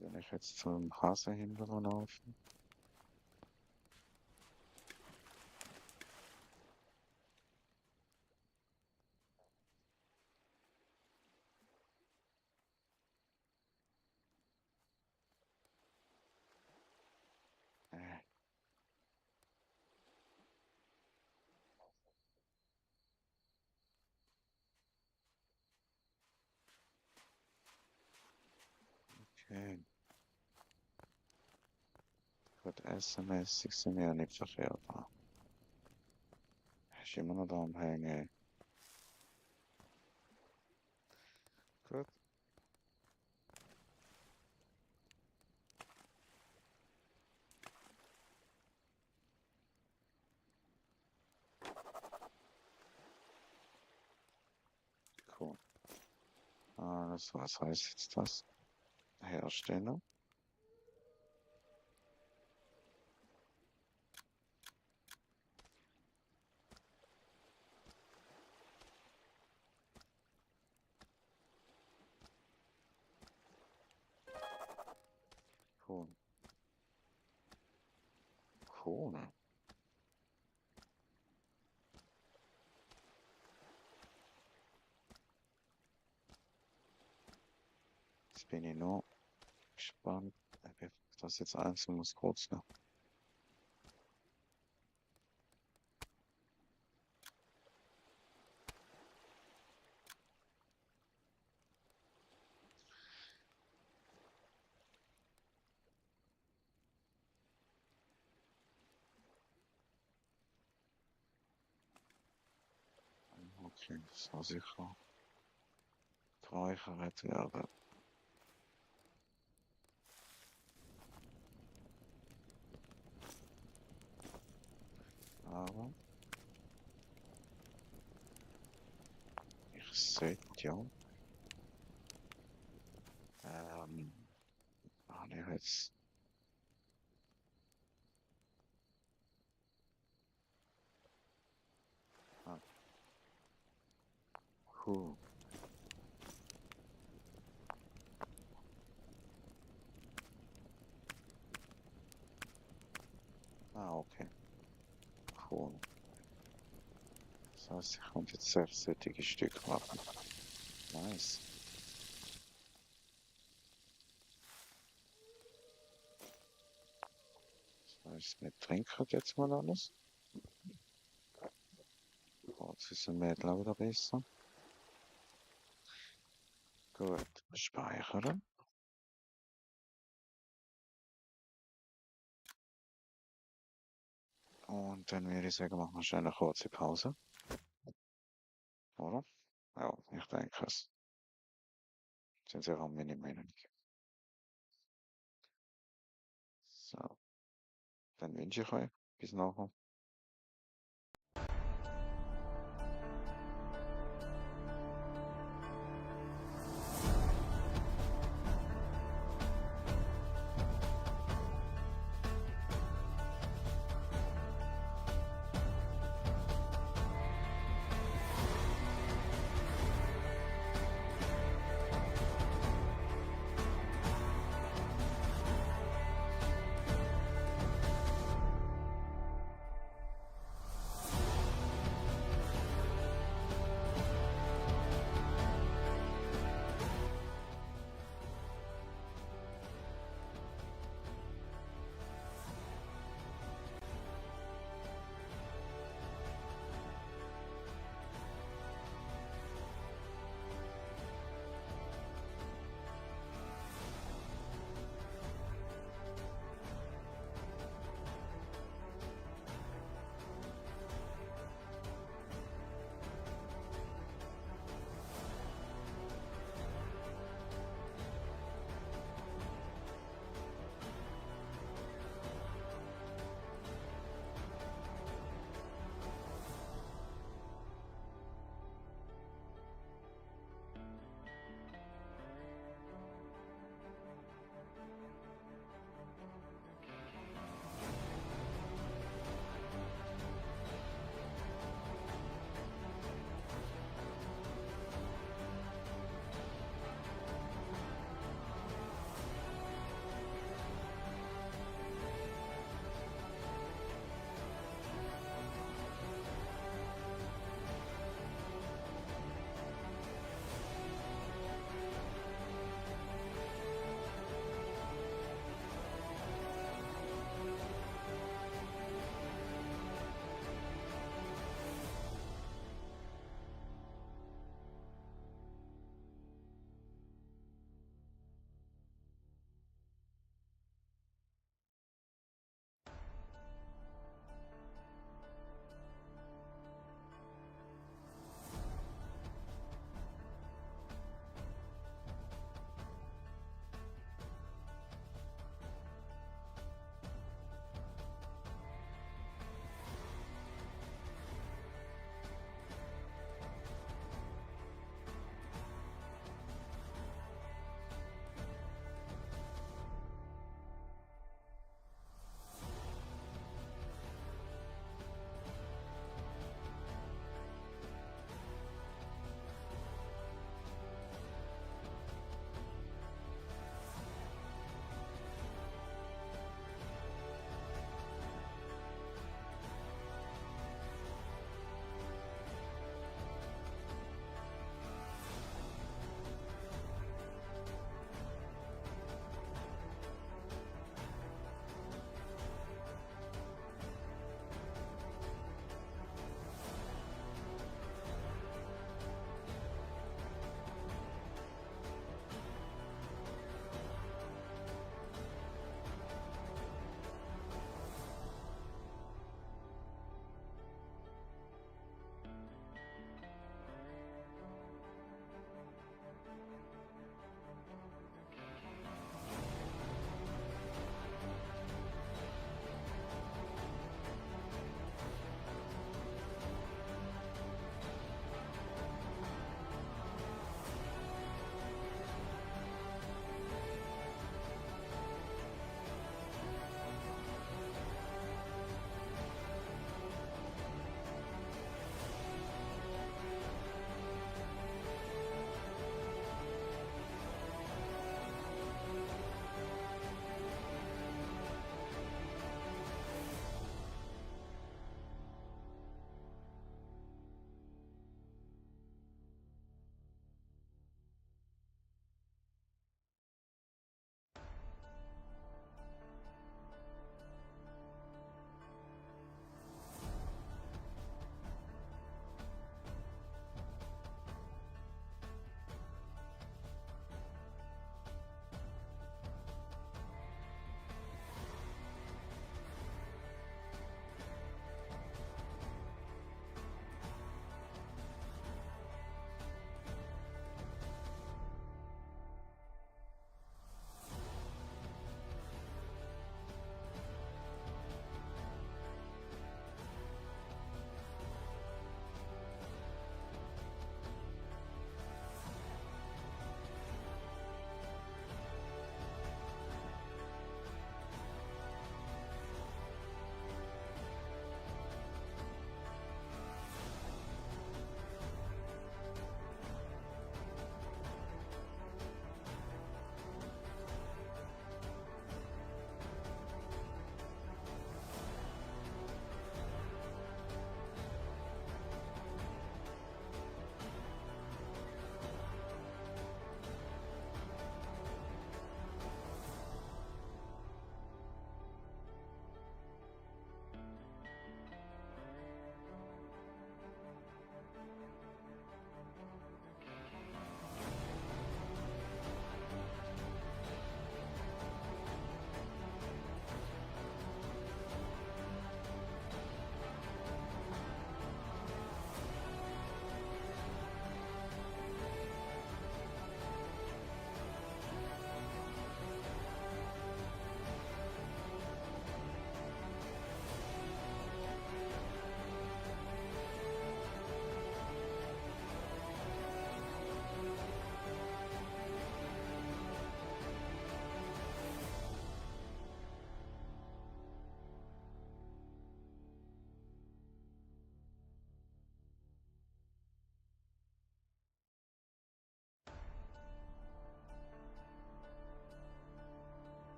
Wenn ich jetzt zum Hase hinlaufen. Äh, Gut, SMS sind ja nicht verkehrbar. Ist immer noch da am Hängen. Gut. Cool. Was heißt jetzt das? Hersteller? Cool. Cool. Jetzt bin ich noch gespannt, ob ich das jetzt einzeln muss kurz noch. Okay, das soll sicher geräuchert werden. Aber ich sollte ja. Ich jetzt. Ah, cool. Okay. Cool. Das heißt, ich kann jetzt 6 solche Stück machen. Nice. Das heißt, wir trinken jetzt mal alles. Jetzt ist ein Mädel auch wieder besser. Gut, speichern. Und dann würde ich sagen, machen wir schnell eine kurze Pause. Oder? Ja, ich denke es. Sind sehr am Minimum. So, dann wünsche ich euch bis nachher.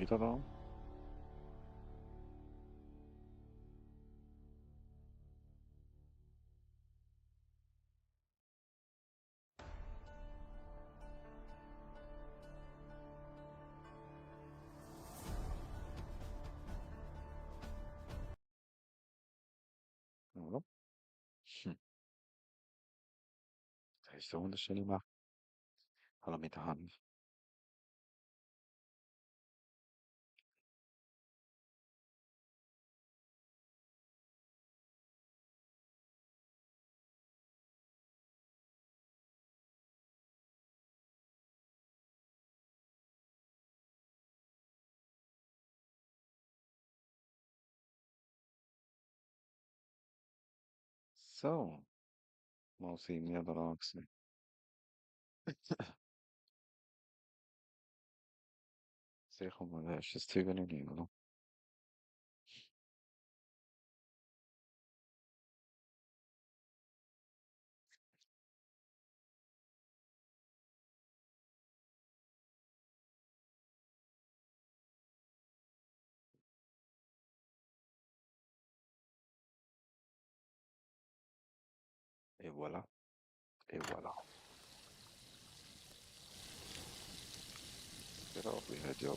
wieder da. Oder? Hm. Das ist so wunderschön gemacht. Hallo mit der Hand. So, mal sehen, wer da gewesen. Sicher mal, da ist das Zeug nicht drin, oder? Et voilà, et voilà. Genau, wie halt ja.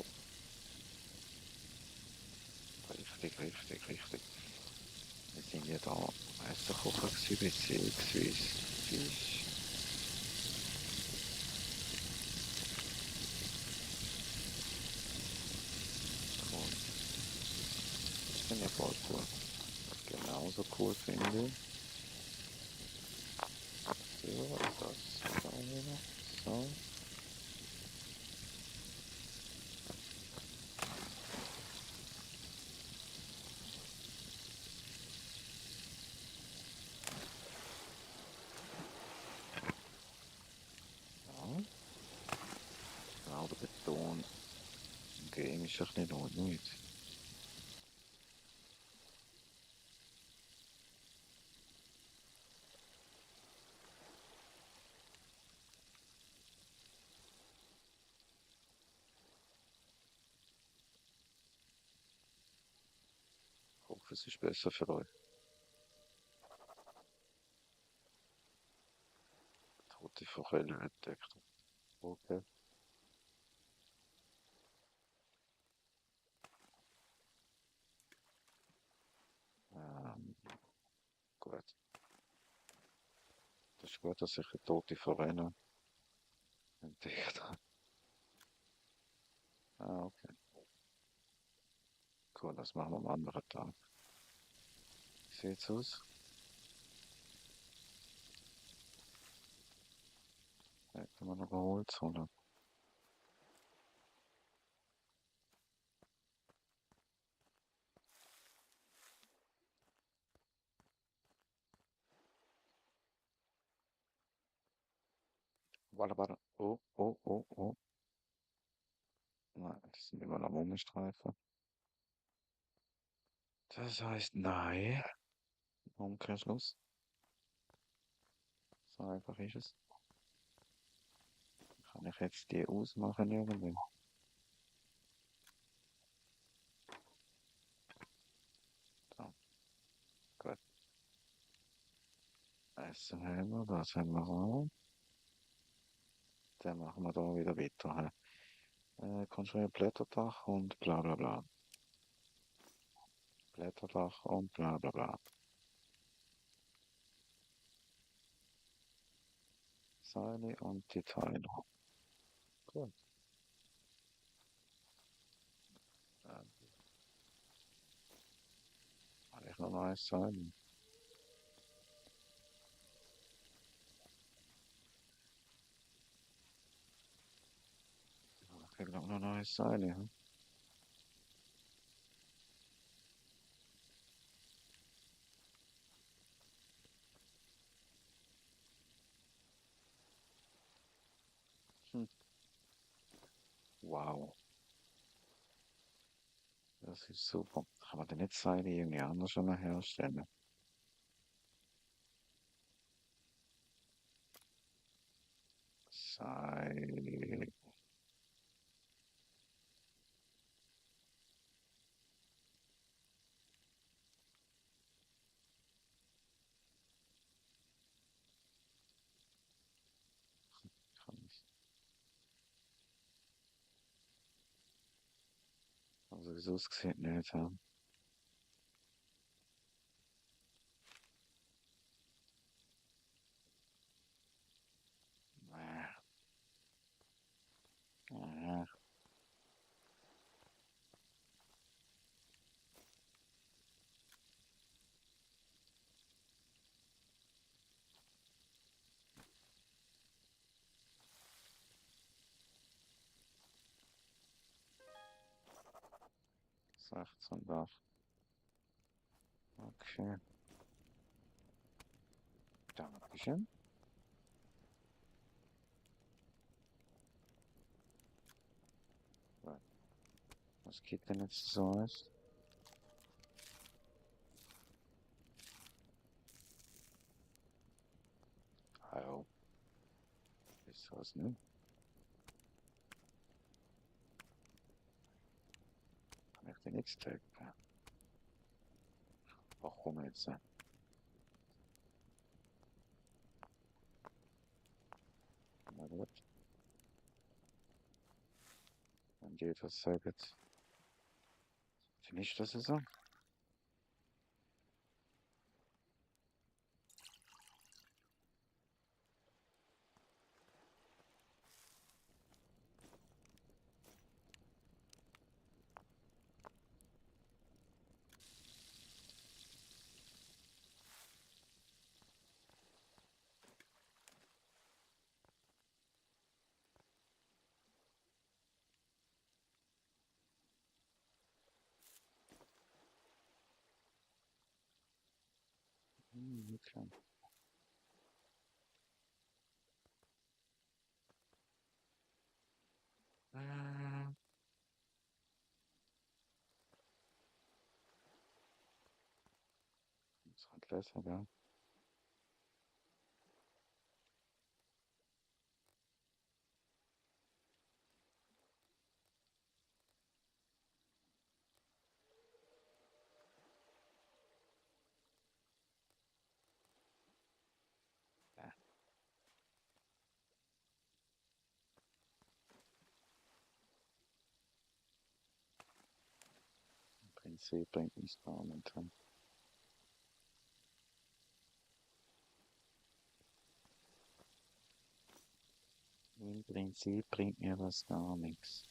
Richtig, richtig, richtig. Wir sind ja da Meisterkocher gewesen, beziehungsweise Fisch. Und das finde ich voll cool. Genauso cool finde ich. So, das schauen wir noch. So. Ja. Genau, der Beton im Game ist echt nicht noch nicht. Ich hoffe, es ist besser für euch. Tote Forelle entdeckt. Okay. Ähm, gut. Das ist gut, dass ich eine tote Forelle entdeckt habe. Ah, okay. Cool, das machen wir am anderen Tag. Sieht's aus? Hätten wir noch geholt, oder? Warte, warte. Oh, oh, oh, oh. Nein, das sind immer noch Mumistreifen. Das heißt, nein. Umkehrschluss. So einfach ist es. Kann ich jetzt die ausmachen irgendwie? So, gut. Essen haben wir, das haben wir auch. Dann machen wir da wieder weiter. Konstruieren Blätterdach und bla bla bla. Blätterdach und bla bla bla. Seile und die Teile. Gut. Dann habe ich noch neues Seil. Ich habe noch neues Seil. Ja. Hm. Wow, das ist super. Kann man denn nicht Seile irgendwie anders schon mal herstellen? Seil. wie es aussieht, nicht. Ja. Nee. Nee. 16 Dach. Okay. Dankeschön. So, was geht denn jetzt so aus? Hallo. Ist was, ne? Kann ich den X-Tag? Warum jetzt? Na gut, dann geht das Circuit. Finish das so? Okay. Äh, ist halt besser, ja. Ja, im Prinzip bringt uns da momentan. Im Prinzip bringt mir das gar nichts.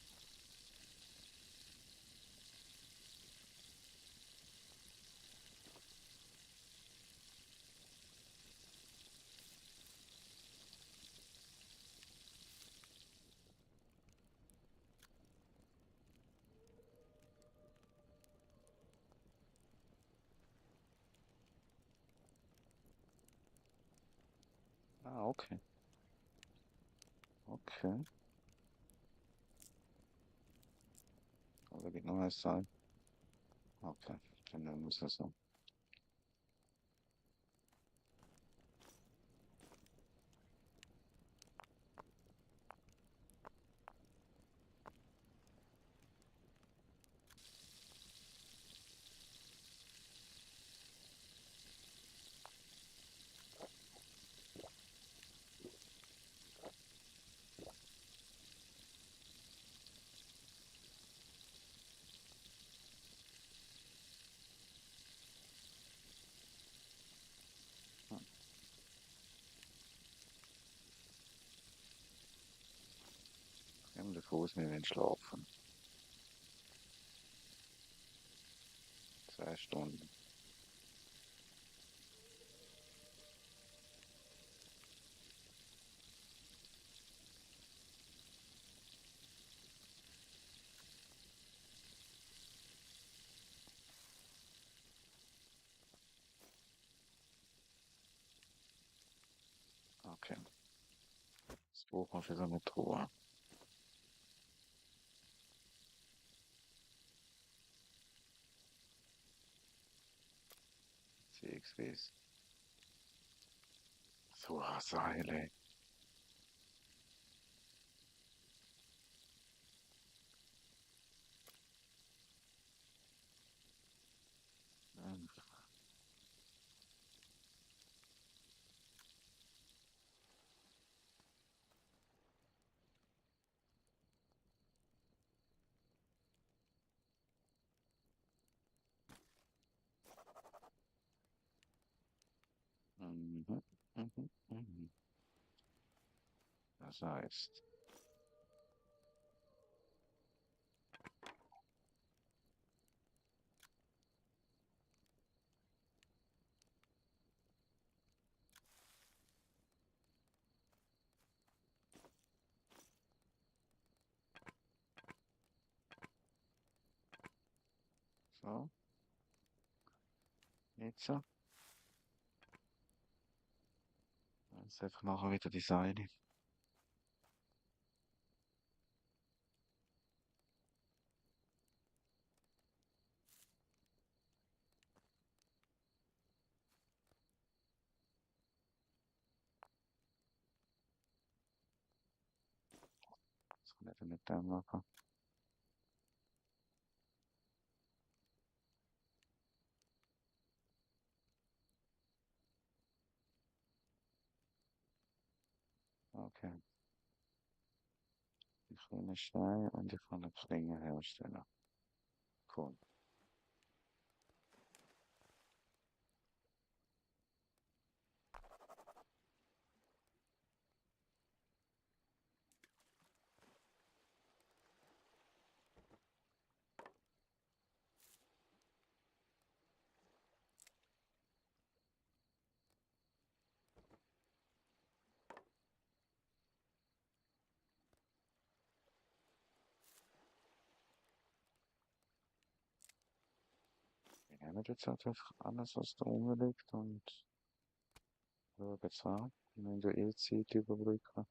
Ah, okay. Okay. Also geht noch was sein. Okay. Dann muss das so. Hm. Fremde Fuß mir den schlafen. 2 Stunden. Okay. Das braucht man für so eine Truhe. CXWs. So, Seile. Hm. Mhm. Das heißt, so, jetzt so. Jetzt einfach nachher wieder die Seile. Das kann ich mit dem machen. Okay. Ich kann einen Stein und ich kann eine Klinge herstellen. Cool. Wir nehmen jetzt einfach alles, was da rumliegt und schauen es an. Wenn du eh Zeit überbrücken.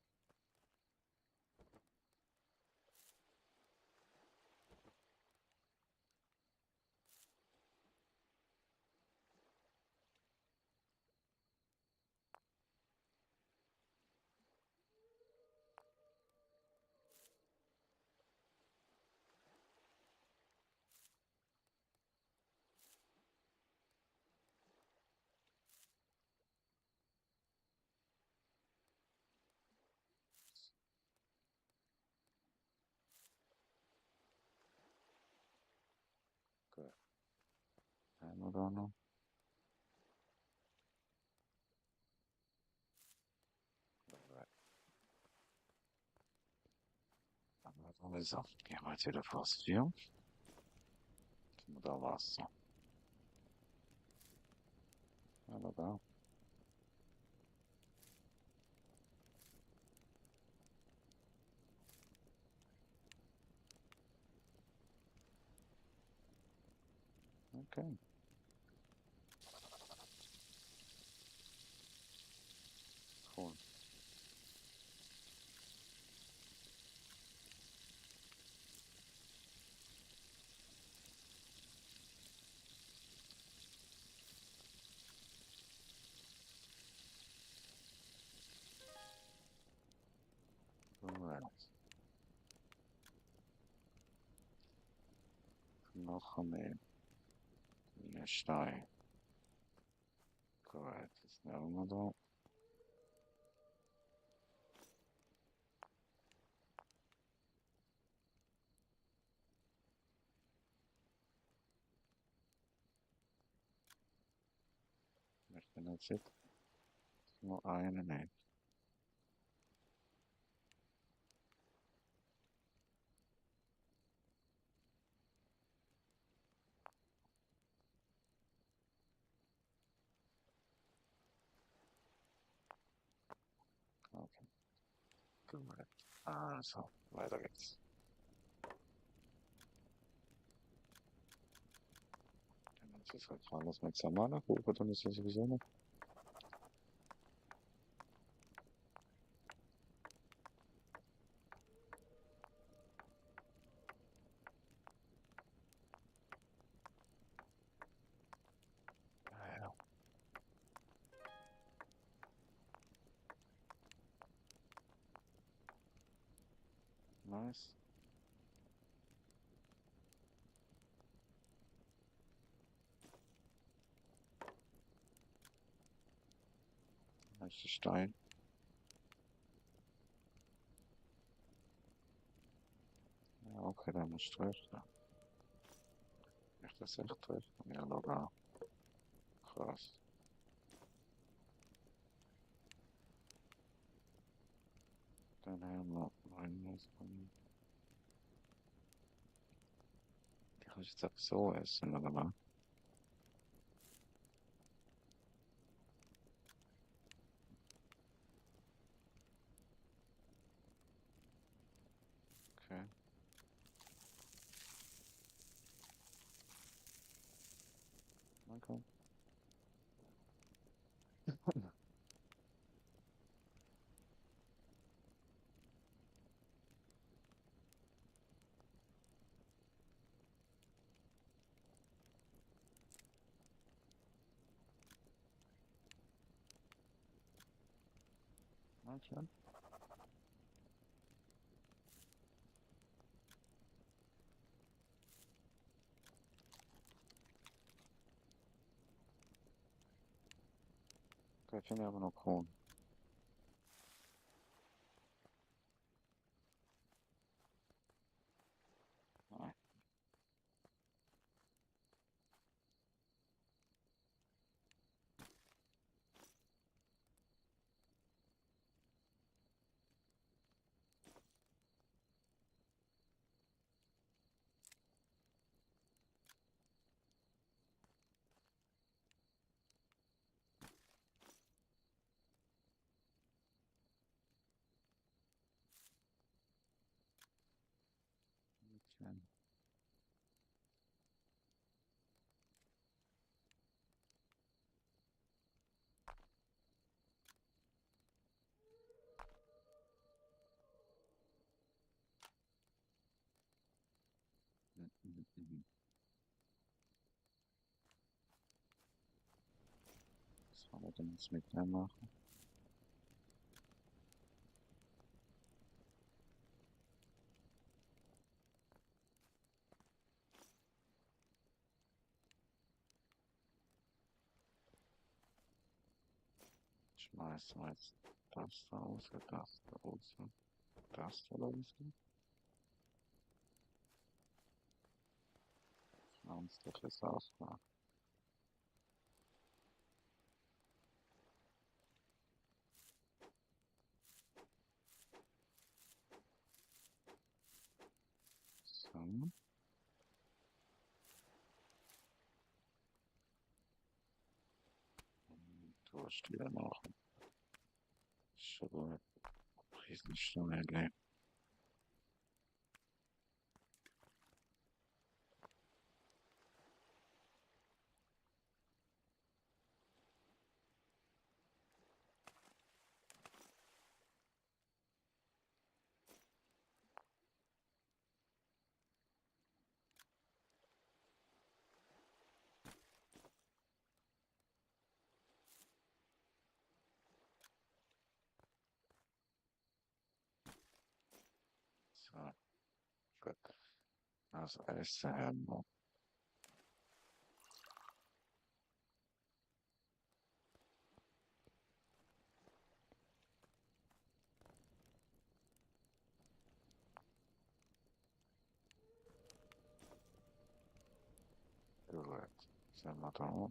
Gut. Ein oder noch. Alright. Also, gehen wir jetzt wieder fast 4. Gehen wir da Wasser. Aber da. Okay. Cool. Alright. Noch mehr. Mehr Stein. Gut. Das nehmen wir da. Ich bin jetzt nur eine nehmen. Okay. Gut. Also, weiter geht's. Dann muss ich halt alles mit Samana hoch, dann ist ja sowieso noch. Ah, ja. Nice. Nächster Stein. Ja, okay, dann muss ich treffen. Ich das echt treffen? Ja, locker. Krass. Dann haben wir Reinmaßband. Die kann ich jetzt auch so essen, oder was? Okay. Okay. Okay. Okay, finde ich aber noch cool. Ja, okay. Mhm, mhm, mhm. Was haben wir denn jetzt mit der machen? Schmeißen wir jetzt das da raus, das da raus, das da raus. Uns doch jetzt ausmachen. So. Durst wieder machen. So, Riesenstunde. So, gut. Also, SMO. Gut. Sind wir da?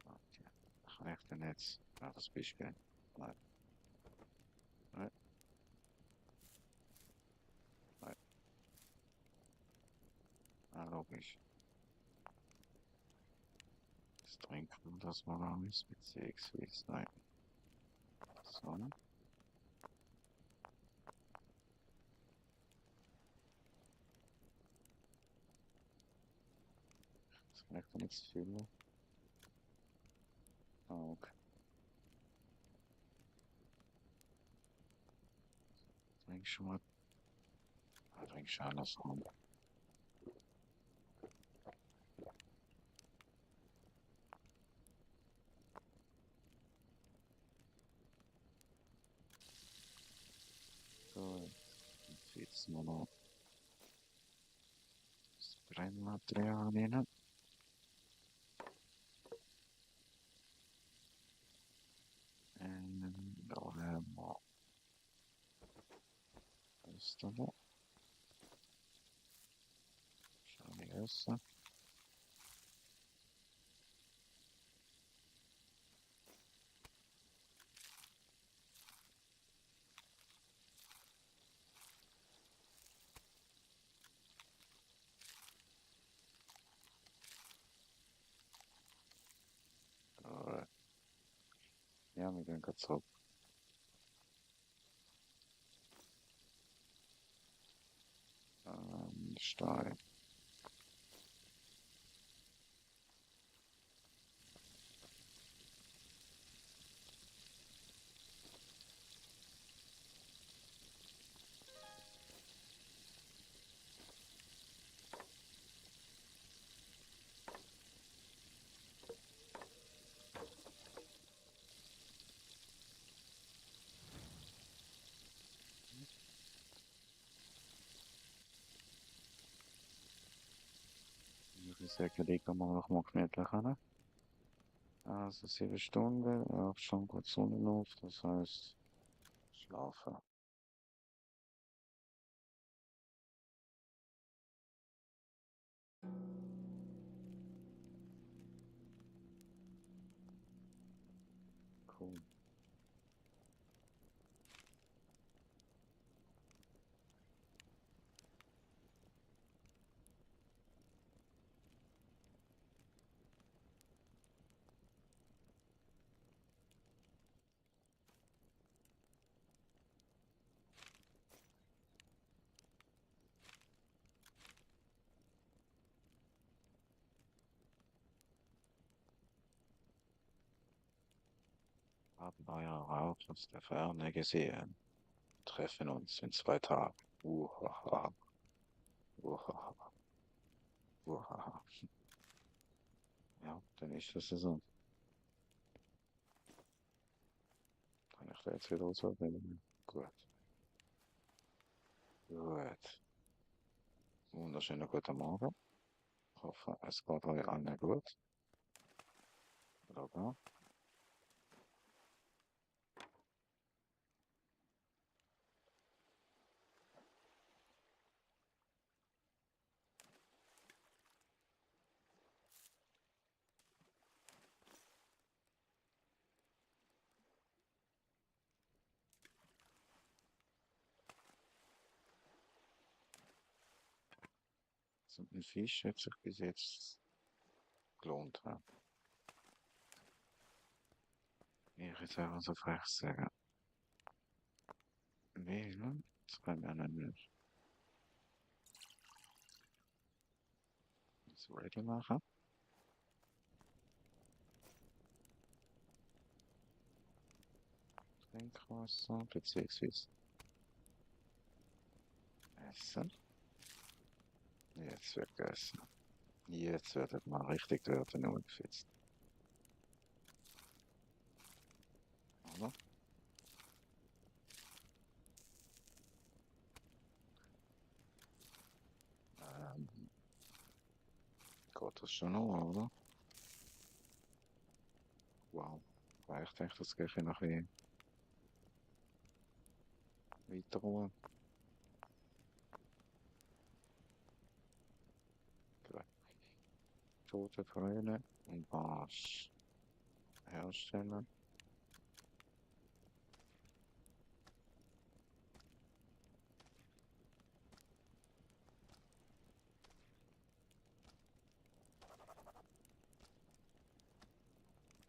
Okay. Kann ich denn jetzt das Beispiel? Nein, nein, nein. Ah, logisch. Das trinken, das war noch nicht mit CX, nein. So. Das kann ich denn jetzt füllen? Ah, okay. Trink schon mal. Ah, trink schon alles rum. So, jetzt nur noch das Brennmaterial rein. Da haben wir das da. Schauen wir essen. Alright. Ja, wir gehen gerade zurück. Stein. Ich sage, legen wir noch mal gemütlich hin. Also 7 Stunden, ja, schon gut Sonnenluft, das heißt schlafen. Cool. Haben wir ja auch aus der Ferne gesehen. Treffen uns in 2 Tagen. Uhaha, uhaha, uhaha. Ja, dann ist das so. Kann ich da jetzt wieder auswählen? Gut, gut. Wunderschönen guten Morgen. Ich hoffe, es geht euch allen gut. Oder? So ein Fisch hat sich bis jetzt gelohnt. Ja. Ich jetzt einfach so frech sagen. Wählen? Das kann ich ja nicht. Das ready machen. Trinkwasser, beziehungsweise Essen. Jetzt wird gegessen. Jetzt wird mal richtig dort umgefitzt. Oder? Ähm, geht das schon noch, oder? Wow. Reicht echt, das gehe ich noch ein bisschen weiter rum. Tote Fröne und Barsch herstellen.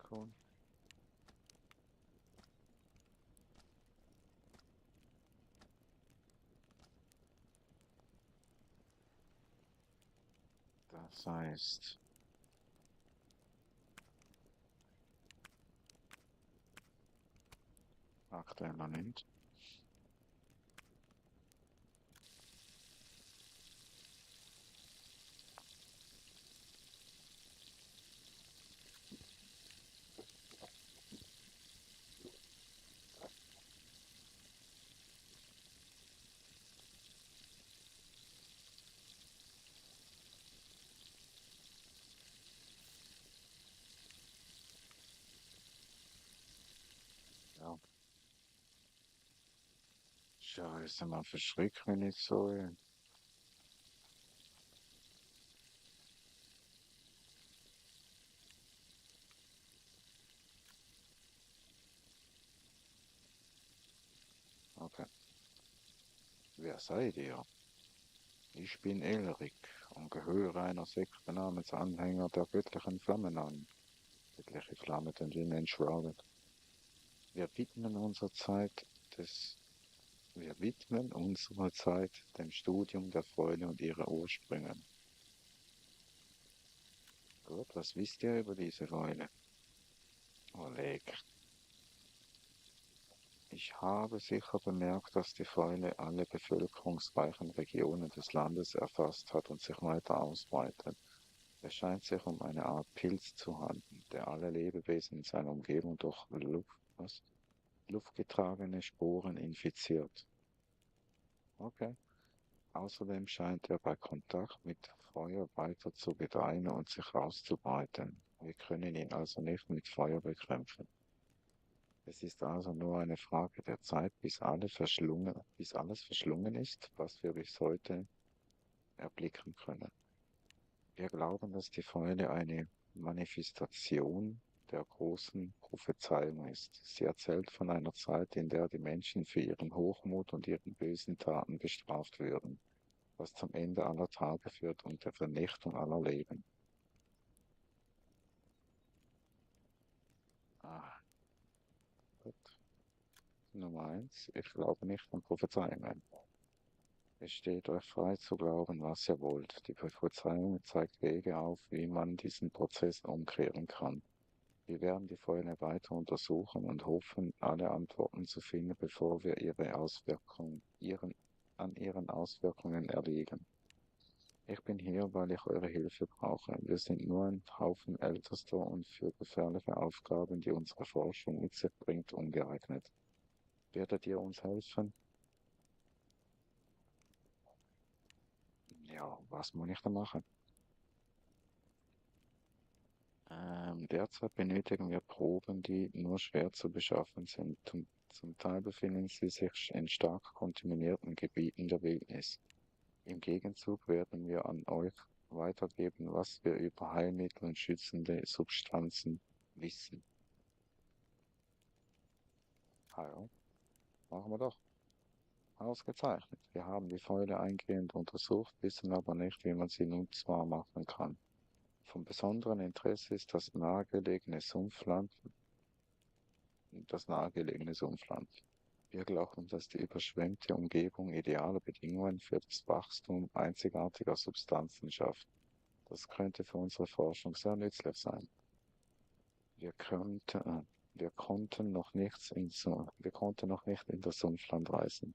Cool. Das heißt, aktuell noch nicht. Ja. Scheiße, mal verschreckt mich nicht so. Ey. Wer seid ihr? Ich bin Elric und gehöre einer Sekte namens Anhänger der göttlichen Flammen an. Göttliche Flamme den Himmel enshrouded. Wir widmen unsere Zeit des Wir widmen unsere Zeit dem Studium der Fäule und ihrer Ursprünge. Gut, was wisst ihr über diese Fäule? Oleg. Ich habe sicher bemerkt, dass die Fäule alle bevölkerungsreichen Regionen des Landes erfasst hat und sich weiter ausbreitet. Es scheint sich um eine Art Pilz zu handeln, der alle Lebewesen in seiner Umgebung durch luftgetragene Sporen infiziert. Okay. Außerdem scheint er bei Kontakt mit Feuer weiter zu gedeihen und sich auszubreiten. Wir können ihn also nicht mit Feuer bekämpfen. Es ist also nur eine Frage der Zeit, bis alles verschlungen ist, was wir bis heute erblicken können. Wir glauben, dass die Fäule eine Manifestation der großen Prophezeiung ist. Sie erzählt von einer Zeit, in der die Menschen für ihren Hochmut und ihren bösen Taten bestraft würden, was zum Ende aller Tage führt und der Vernichtung aller Leben. Ah, gut. Nummer eins: Ich glaube nicht an Prophezeiungen. Es steht euch frei zu glauben, was ihr wollt. Die Prophezeiung zeigt Wege auf, wie man diesen Prozess umkehren kann. Wir werden die Fäule weiter untersuchen und hoffen, alle Antworten zu finden, bevor wir an ihren Auswirkungen erliegen. Ich bin hier, weil ich eure Hilfe brauche. Wir sind nur ein Haufen Ältester und für gefährliche Aufgaben, die unsere Forschung mit sich bringt, ungeeignet. Werdet ihr uns helfen? Ja, was muss ich da machen? Derzeit benötigen wir Proben, die nur schwer zu beschaffen sind. Zum Teil befinden sie sich in stark kontaminierten Gebieten der Wildnis. Im Gegenzug werden wir an euch weitergeben, was wir über Heilmittel und schützende Substanzen wissen. Ja, machen wir doch. Ausgezeichnet. Wir haben die Fäule eingehend untersucht, wissen aber nicht, wie man sie nutzbar machen kann. Von besonderem Interesse ist das nahegelegene Sumpfland. Wir glauben, dass die überschwemmte Umgebung ideale Bedingungen für das Wachstum einzigartiger Substanzen schafft. Das könnte für unsere Forschung sehr nützlich sein. Wir könnten, wir konnten noch nicht in das Sumpfland reisen.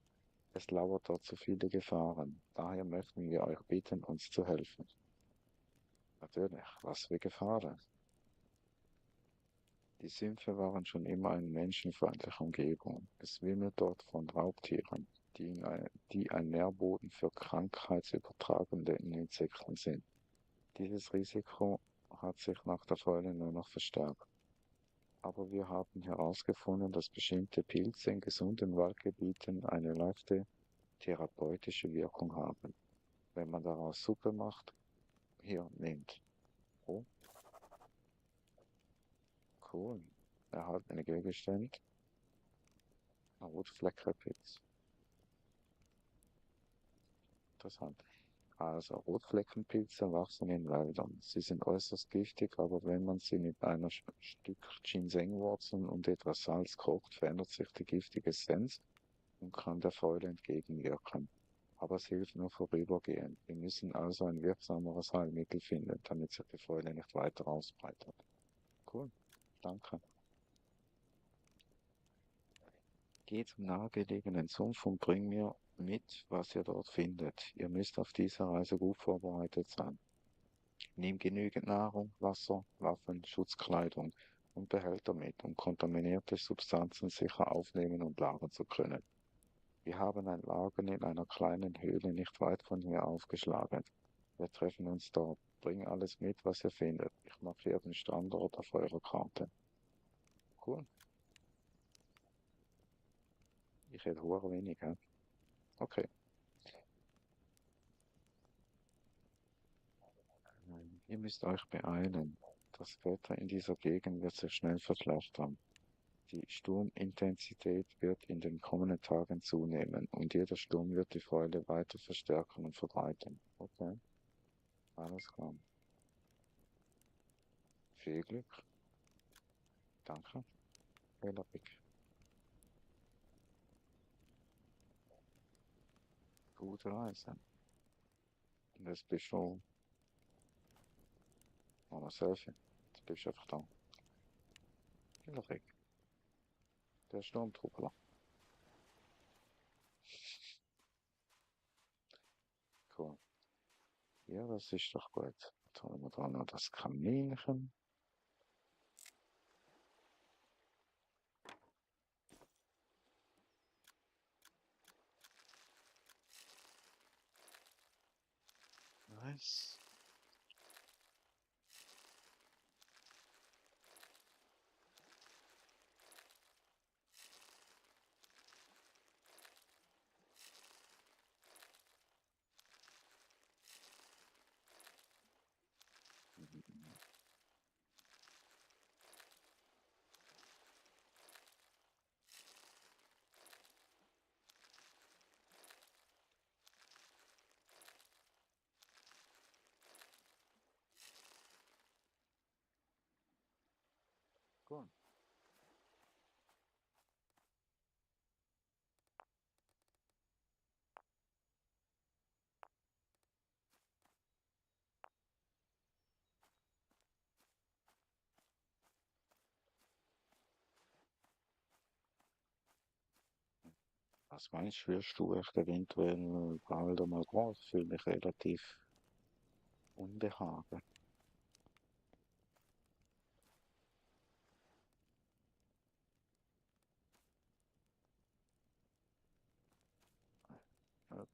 Es lauert dort zu viele Gefahren. Daher möchten wir euch bitten, uns zu helfen. Natürlich, was für Gefahren? Die Sümpfe waren schon immer eine menschenfeindliche Umgebung. Es wimmelt dort von Raubtieren, die ein Nährboden für krankheitsübertragende Insekten sind. Dieses Risiko hat sich nach der Fäule nur noch verstärkt. Aber wir haben herausgefunden, dass bestimmte Pilze in gesunden Waldgebieten eine leichte therapeutische Wirkung haben. Wenn man daraus Suppe macht, hier nimmt. Oh, cool. Erhaltene Gegenstände. Rotfleckenpilz. Interessant. Also Rotfleckenpilze wachsen in Wäldern. Sie sind äußerst giftig, aber wenn man sie mit einer Stück Ginsengwurzeln und etwas Salz kocht, verändert sich die giftige Essenz und kann der Fäule entgegenwirken. Aber es hilft nur vorübergehend. Wir müssen also ein wirksameres Heilmittel finden, damit sich die Fäule nicht weiter ausbreitet. Cool, danke. Geh zum nahegelegenen Sumpf und bring mir mit, was ihr dort findet. Ihr müsst auf dieser Reise gut vorbereitet sein. Nimm genügend Nahrung, Wasser, Waffen, Schutzkleidung und Behälter mit, um kontaminierte Substanzen sicher aufnehmen und lagern zu können. Wir haben ein Lager in einer kleinen Höhle nicht weit von hier aufgeschlagen. Wir treffen uns dort. Bring alles mit, was ihr findet. Ich markiere den Standort auf eurer Karte. Cool. Ich hätte hure wenig, hä? Okay. Ihr müsst euch beeilen. Das Wetter in dieser Gegend wird sich schnell verschlechtern. Die Sturmintensität wird in den kommenden Tagen zunehmen und jeder Sturm wird die Freude weiter verstärken und verbreiten. Okay, alles klar. Viel Glück. Danke. Elabik. Gute Reise. Und jetzt bist du noch ein Selfie. Jetzt bist du einfach da. Elabik. Der Sturmtruppler. Cool. Ja, das ist doch gut. Jetzt holen wir da noch das Kaminchen. Nice. Cool. Was meinst du, wirst du echt eventuell bald einmal gehen? Ich fühle mich relativ unbehagen. Ja,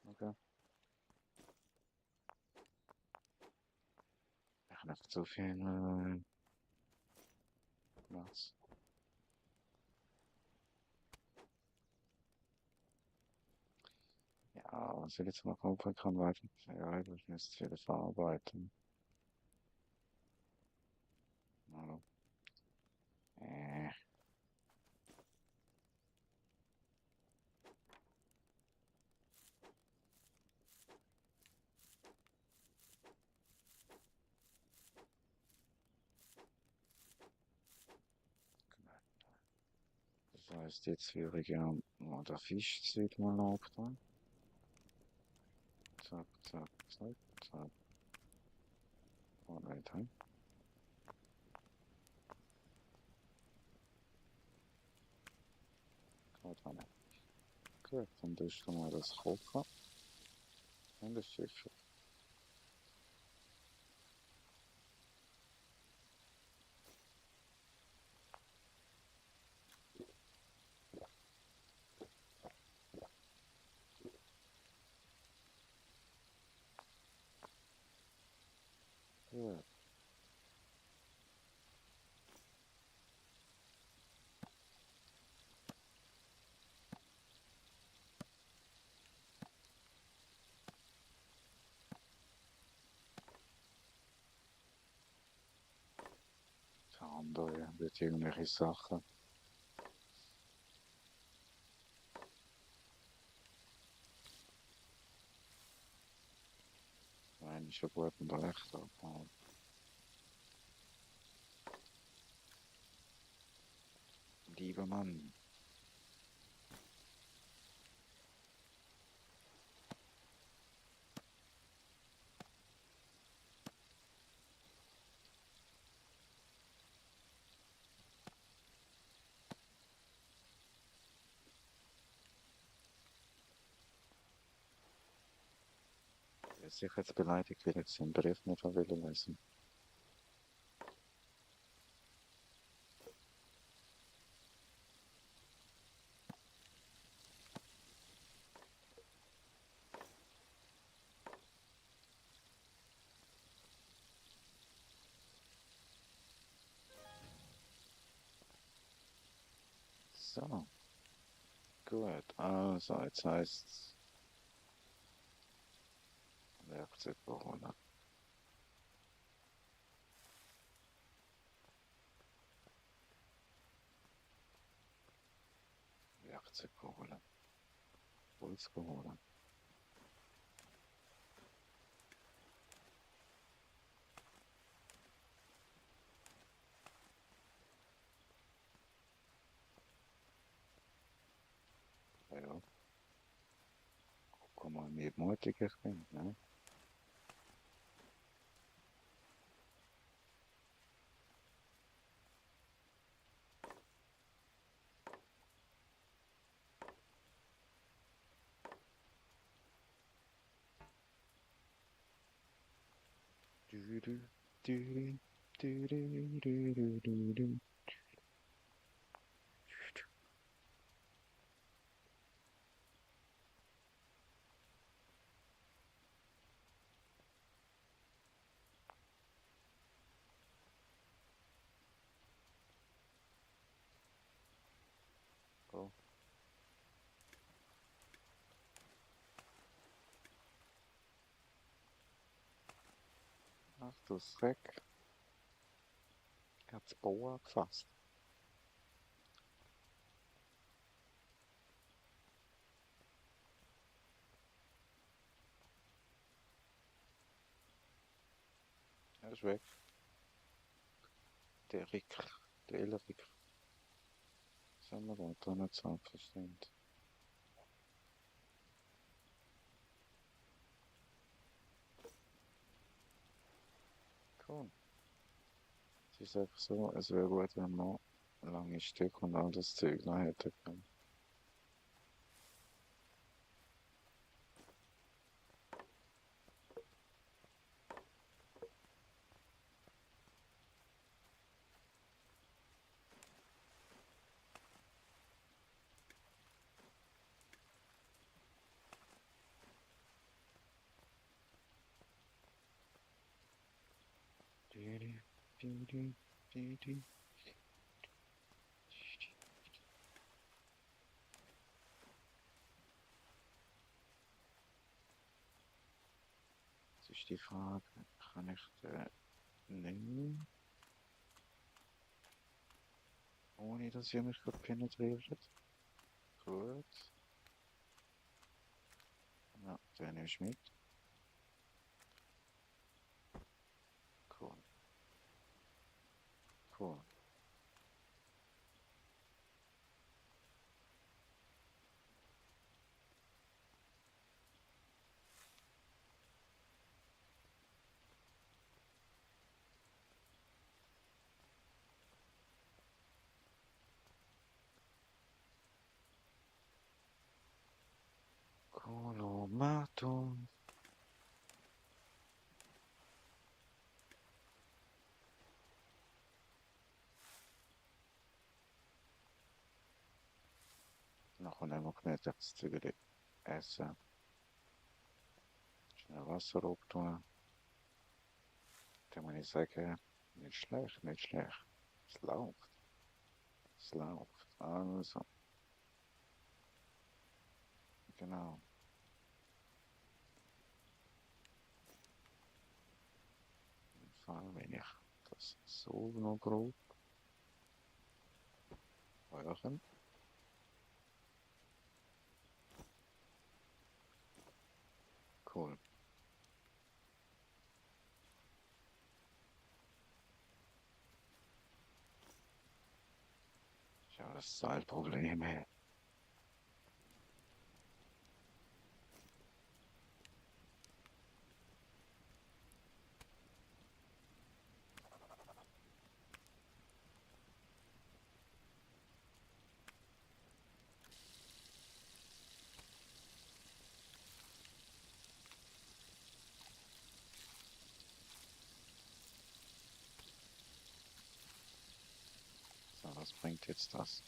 okay. Ich habe nicht so viel Platz. Ja, was ich jetzt noch aufhören kann, weiter. Ja, ich muss viel verarbeiten. Also, äh, das heißt, jetzt wäre ich ja mal der Fischzeit mal abgetan. Zack, zack, zack, zack. Und weiter. Gerade rein. Gut, dann tust du mal das Kochen und das Schiff. Ja, der andere wird irgendwelche Sachen. Nein, ist ja gut und recht, aber lieber Mann, er ist sicher jetzt beleidigt, weil ich seinen Brief nicht habe wollen lesen. So, gut. Also, jetzt heißt's Werkzeug holen. Werkzeug holen. Holz holen. Ja, guck mal, wie mutig ich bin, ne? Du, du, du, du, du, du, du, du, du. Oh, ach du Schreck. Ich hab's Ohr gefasst. Er ist weg. Der Rick. Der Elric. Was haben wir da? 320%. Cool. Es ist einfach so, es wäre gut, wenn man lange Stück und all das Zeug noch hätte können. Didi, didi, didi. Jetzt ist die Frage, kann ich den nehmen, ohne dass ihr mich gerade penetriert? Gut. Ja, den nehme ich mit. Cool, cool. Colomato. Nachher nehmen wir nicht das Zeug essen. Schnell Wasser abtun. Dann muss ich sagen, nicht schlecht, nicht schlecht. Es läuft, es läuft. Also, genau. Im Fall, wenn ich das so noch grob rühren. Cool. Ja, das Seilproblem, ey. So, was bringt jetzt das?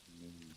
Hm.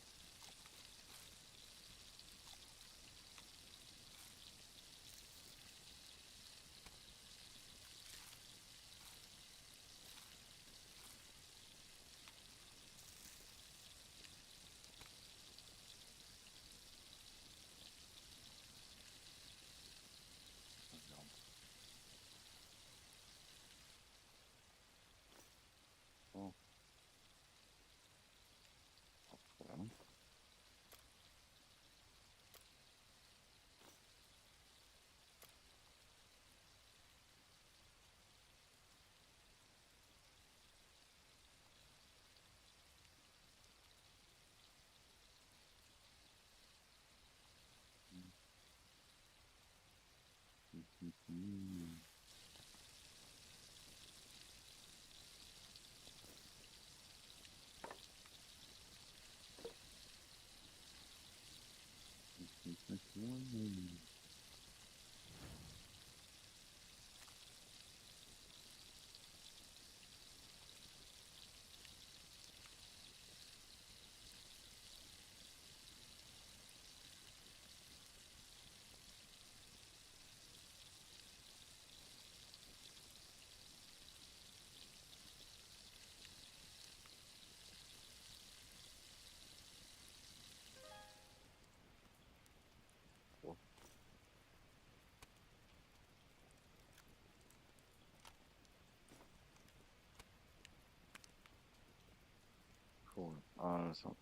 Cool. Also,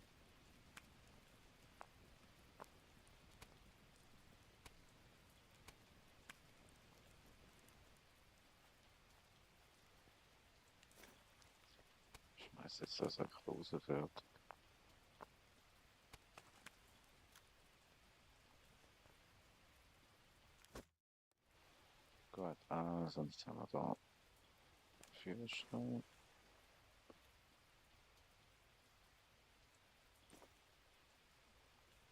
ich schmeiß jetzt das einfach raus, fertig. Gut, also jetzt haben wir da Führerschein.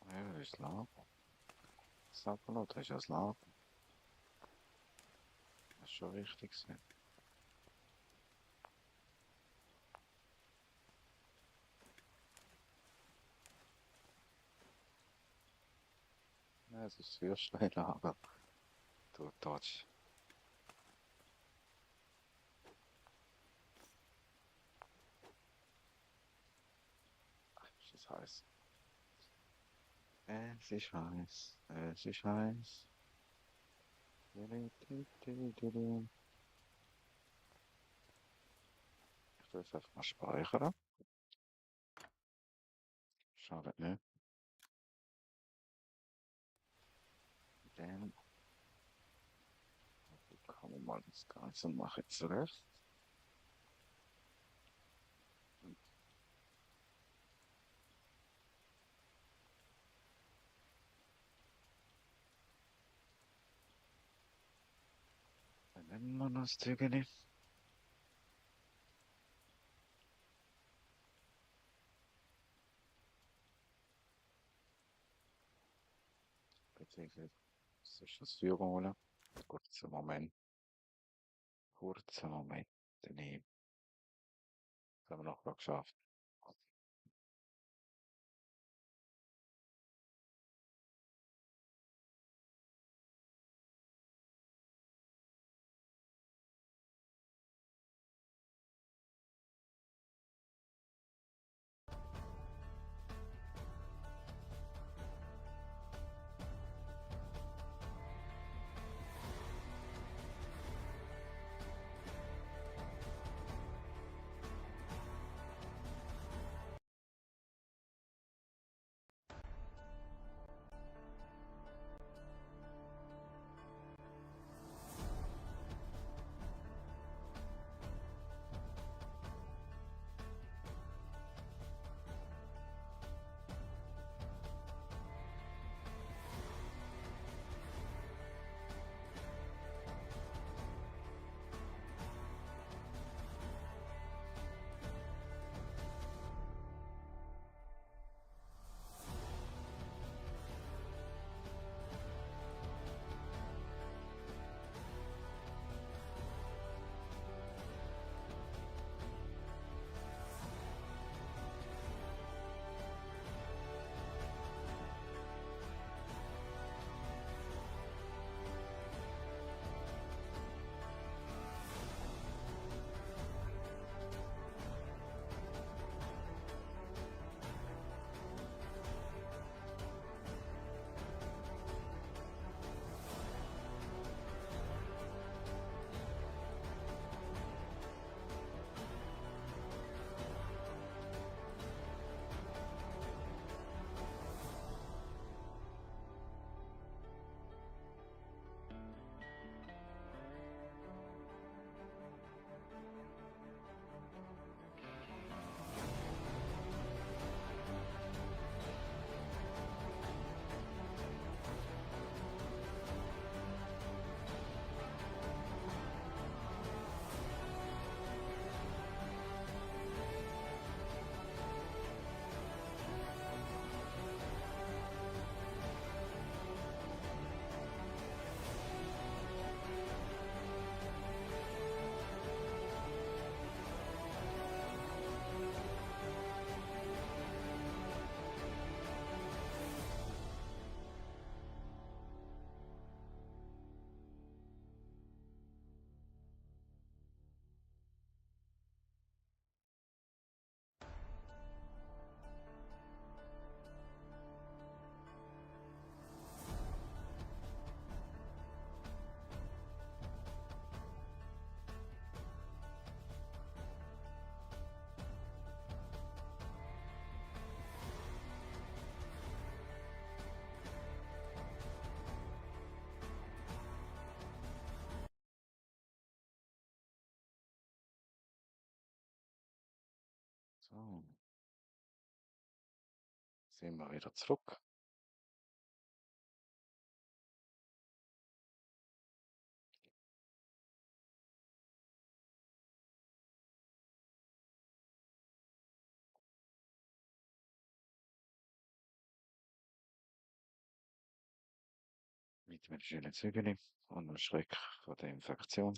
Ja, das ist Lager. Sag mal, das ist ja das Lager. Das ist schon richtig gewesen. Ja, es ist das Führerscheinlager. Du Dodge. Ach, ist das heiß. Es ist heiß. Es ist heiß. Ich tue jetzt einfach mal speichern. Schadet nicht. Dann kann man mal das Ganze und mache jetzt rechts. Dann nehmen wir noch das Zügeli. Beziehungsweise, das ist das Führer holen. Kurzer Moment. Kurzer Moment. Daneben. Das haben wir noch mal geschafft. So, sind wir wieder zurück. Mit einem schönen Zügeli und einem Schreck vor der Infektion.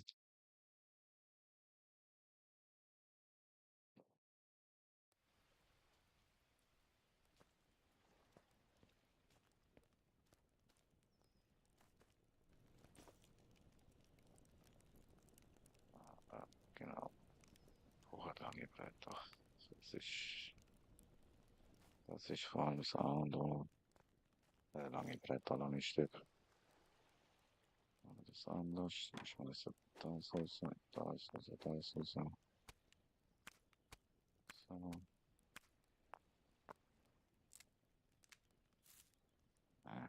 Genau, hochenlange Bretter. Das ist vor allem das A und O. Lange Bretter, lange Stück. Oder das anders. Ich meine, so das raus, das raus, das raus. So. Äh,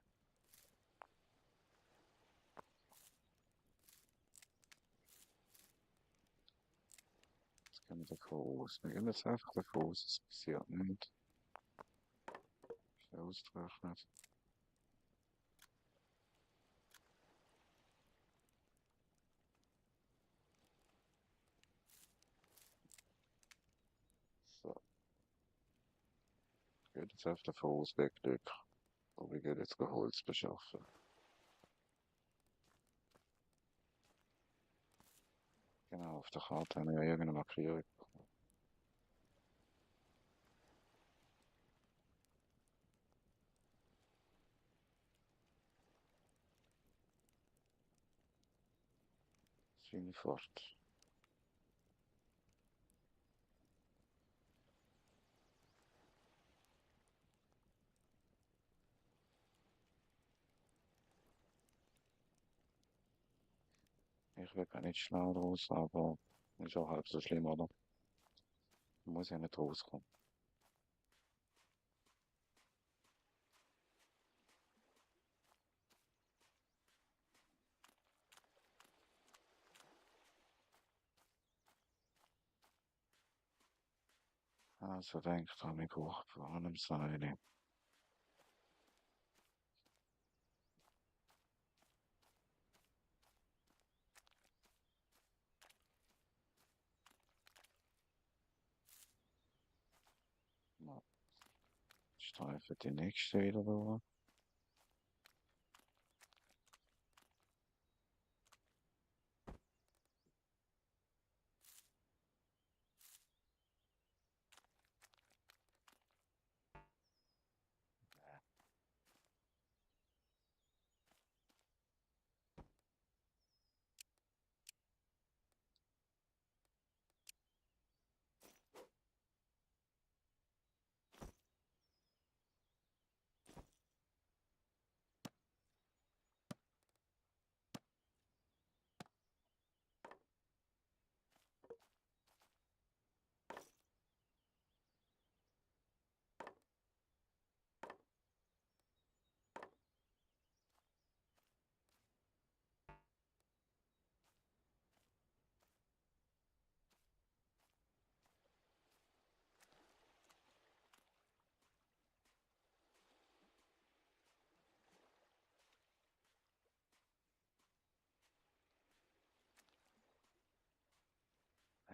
Jetzt gehen wir davon aus. Wir gehen jetzt einfach davon aus, es passiert nicht. Ist ja ausgerechnet. So, wir gehen jetzt einfach davon aus, wegen Glück. Und wir gehen jetzt Holz beschaffen. Genau, auf der Karte haben wir ja irgendeine Markierung. Seine fort. Ich will gar nicht schnell raus, aber ist auch halb so schlimm, oder? Muss ja nicht rauskommen. Also denkt dran, ich hoch vor einem Seil. Ja, streife die nächste wieder durch.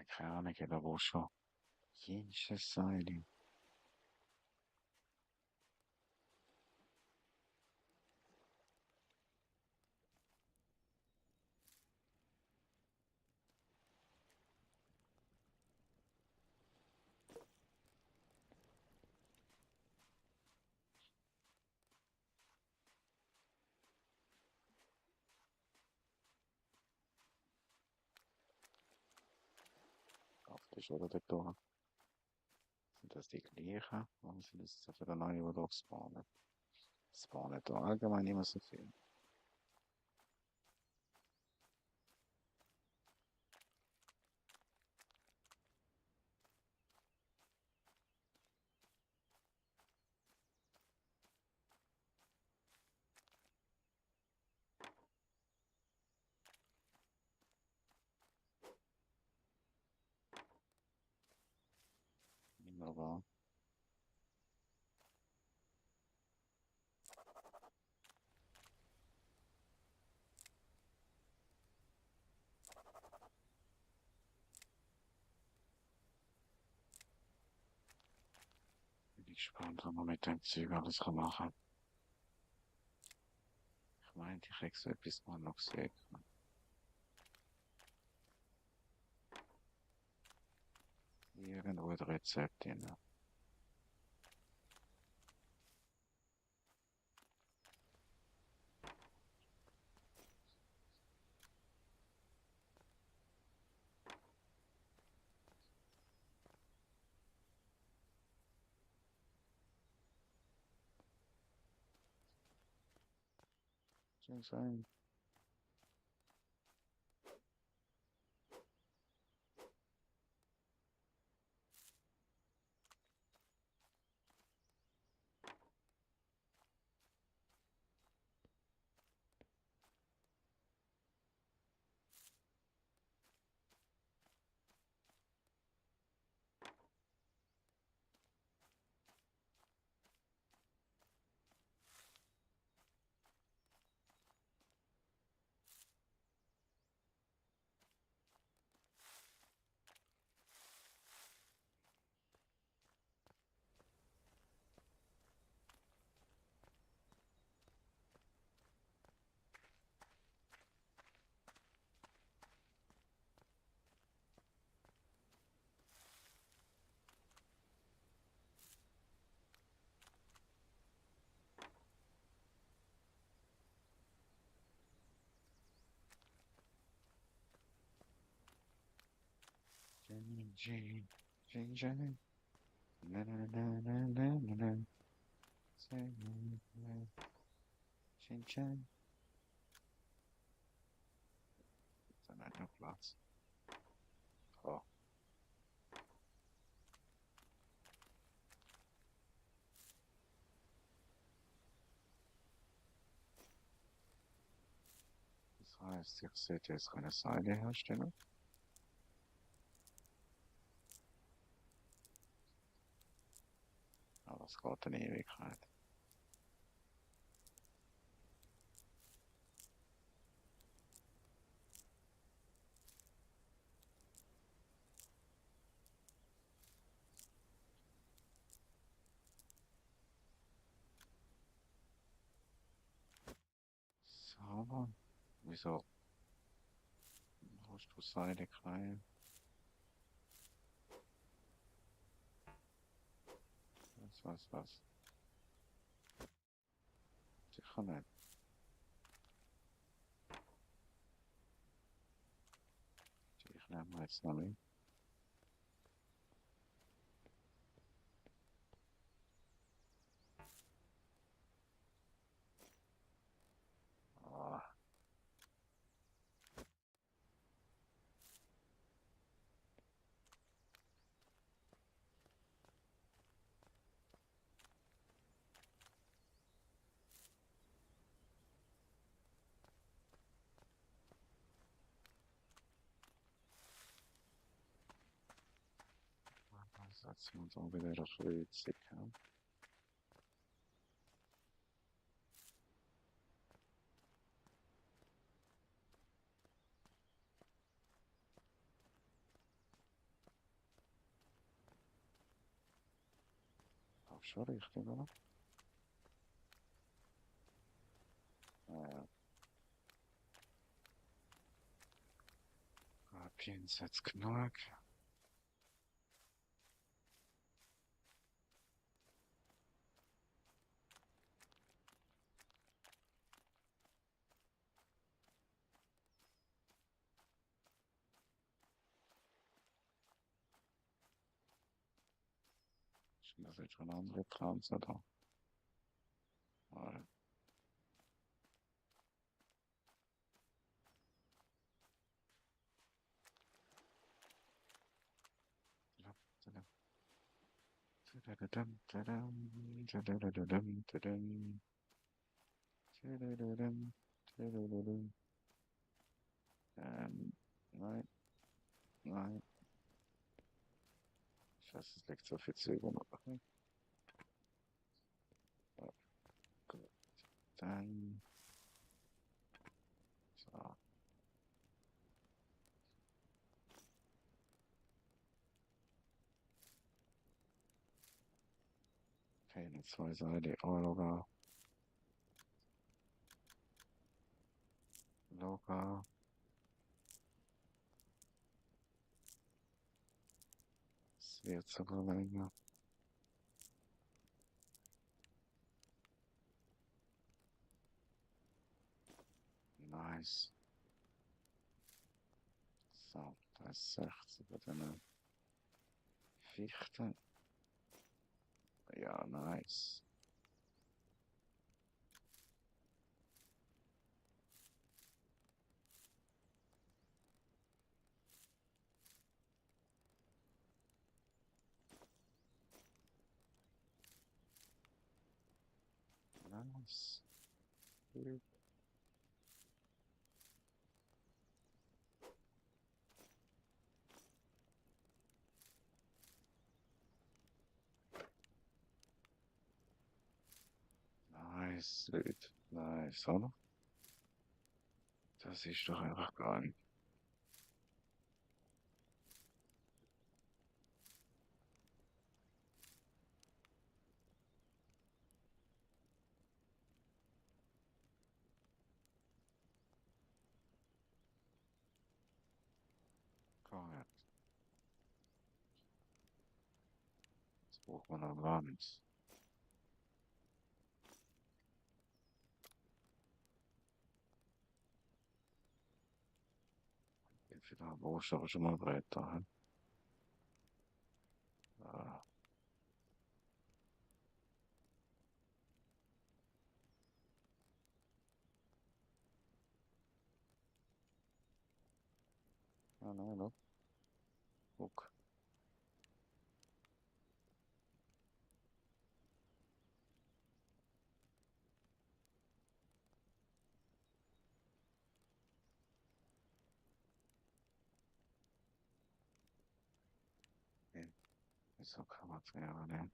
Keine Ahnung, da wo schon. Jenes Seil. Auf die Schulterdetektoren. Sind das die gleichen? Warum sind das so viele neue, die da spawnen? Spawnen da allgemein immer so viel. Aber bin ich gespannt, was man mit dem Zeug alles machen kann. Ich meine, ich hätte so etwas mal noch gesehen. Irgendwo ein Rezept drin. Soll sein. Jane, Jane, Jane. Na na na na na na na. Say na na. Jane, Jane. Dann hat noch Platz. Oh, das heißt, ich sollte jetzt eine Seile herstellen. Aber es geht eine Ewigkeit. So, wieso hast du Seile klein? Was? Sicher nicht. Ich nehme jetzt noch mit. Ah, das setzen wir uns auch wieder ein bisschen witzig. Ja. Auch schon richtig, oder? Naja, Piens jetzt genug. Ist das jetzt schon eine andere Pflanze da? Weil, ja, tadam, tadadadam, tadam, tadadadam, tadam, tadadadam, tadadadam. Nein, nein, Scheiße, es liegt so viel Zeug rum. Ja, gut. Dann. So. Okay, eine zwei Seiten. Oh, Loga. Es wird sogar länger. Nice. So, da ist 60 bei den Fichten. Ja, nice. Nice. Gut. Nice, Leute. Nice, oder? Das ist doch einfach gar nicht. Korrekt. Jetzt braucht man noch Wand. Entweder brauchst du aber schon mal Bretter. Hm? Ah, nein, no. Guck. Okay. Wieso kann man es ja nehmen?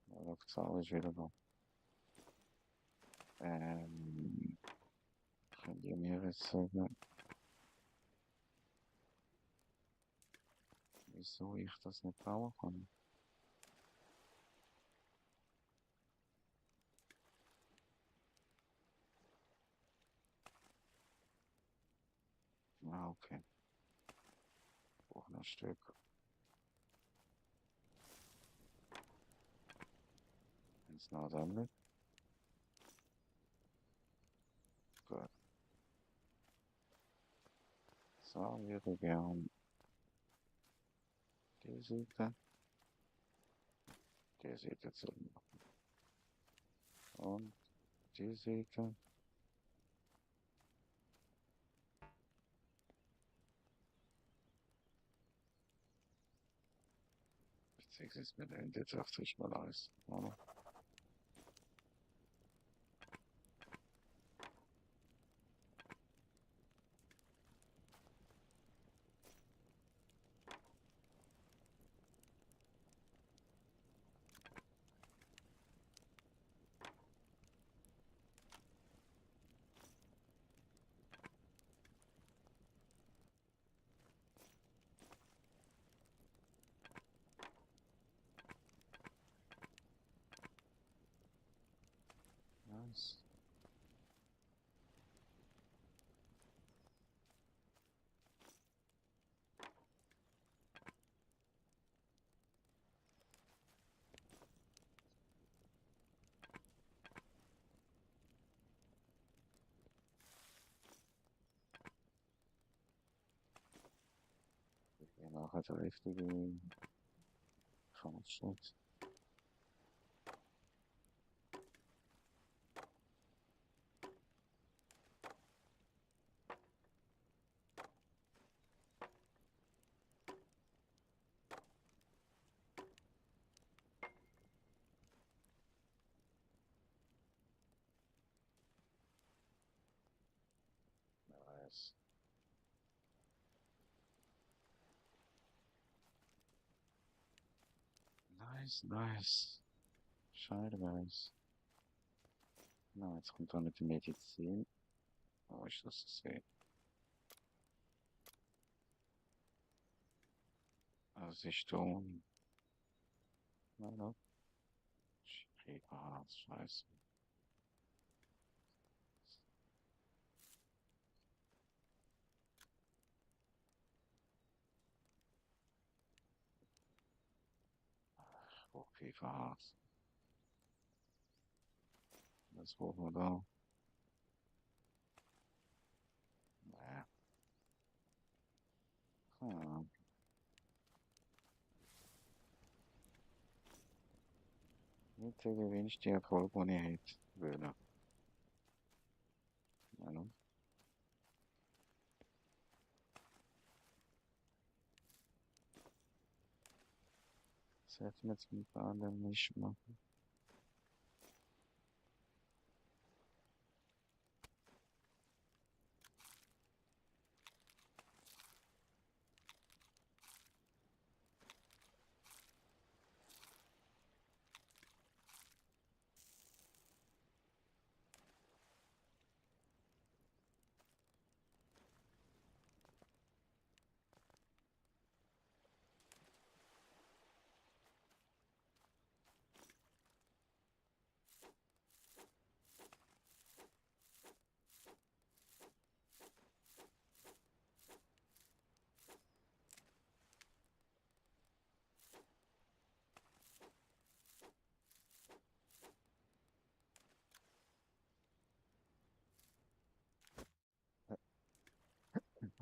Da zahle ich wieder noch. Ähm, könnt ihr mir jetzt sagen, wieso ich das nicht bauen kann? Ah, okay. Brauche noch ein Stück. Jetzt noch damit. Gut. So, wäre gern die Seite. Die Seite zu machen. Und die Seite. Beziehungsweise mit der jetzt 80 mal aus. Oder? Nice. Ich gehe nachher der richtige Fortschritt. nice. Nice, nice. Schade, nice. Na, jetzt kommt er mit der Medizin. Oh, ich das sehen. Also ich tun. Na, na. Ah, scheiße. Okay, was? Was brauchen wir da? Naja. Hm. Jetzt wenn ich die Erfolg ohne hätte, würde. Ja, ne? Das hätten wir jetzt mit anderen nicht machen.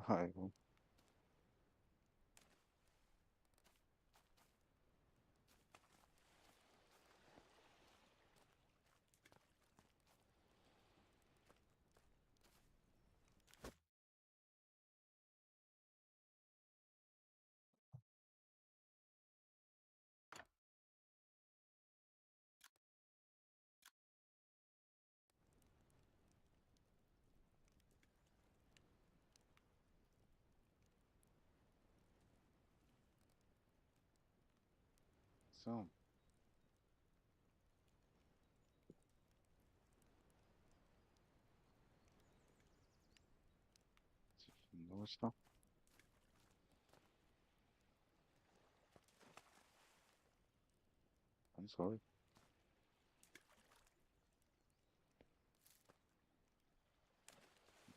Also, so. Los da. Ganz ruhig.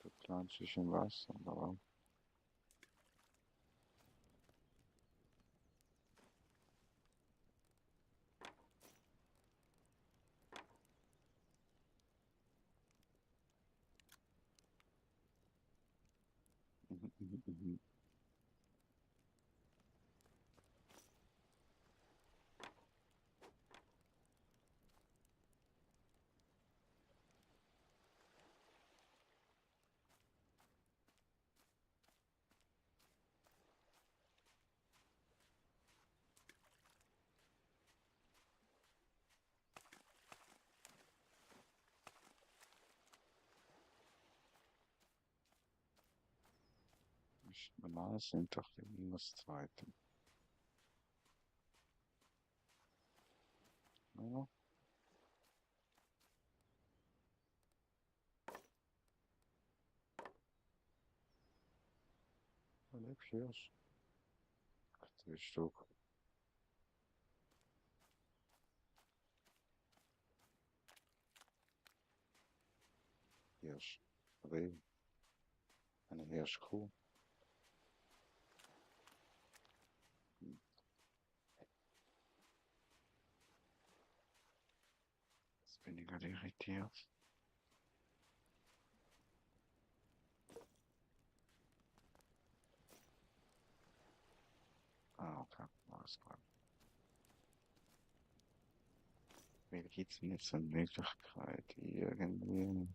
Du planst dich im Wasser, aber. Normal sind doch die Minuszeiten. Ja, lebst Hirsch. 3 Stück. Hirsch. Reh. Eine Hirschkuh. Jetzt bin ich gerade irritiert. Ah, okay. Alles klar. Wie geht's denn jetzt an Möglichkeit? Irgendwie.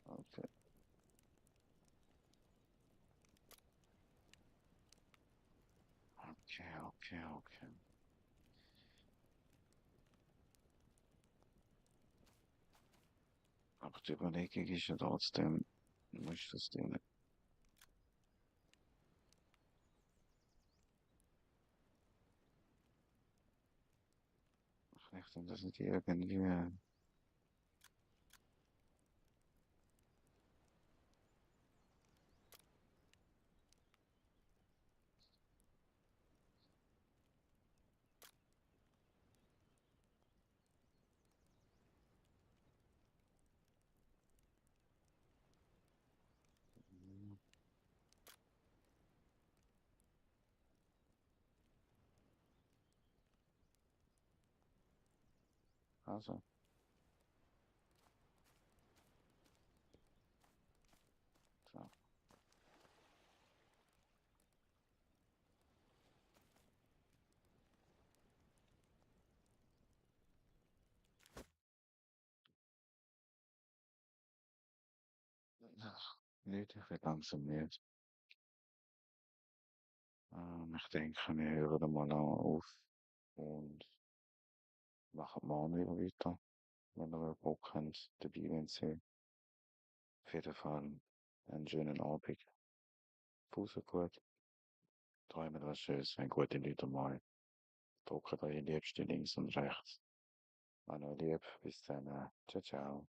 Okay. Okay, okay, okay. Doch die Überlegung ist ja trotzdem, musst du das Ding, vielleicht sind das nicht irgendwie, also, so. Ach, nicht, ich will langsam nicht. Ich denke, wir hören mal auf und machen morgen wieder weiter, wenn ihr Bock habt, dabei wenn sie auf jeden Fall einen schönen Abend. Fuß gut, träumt was Schönes, wenn gute Leute mal. Drückt eure Liebste links und rechts. Hallo lieb, bis dann. Ciao, ciao.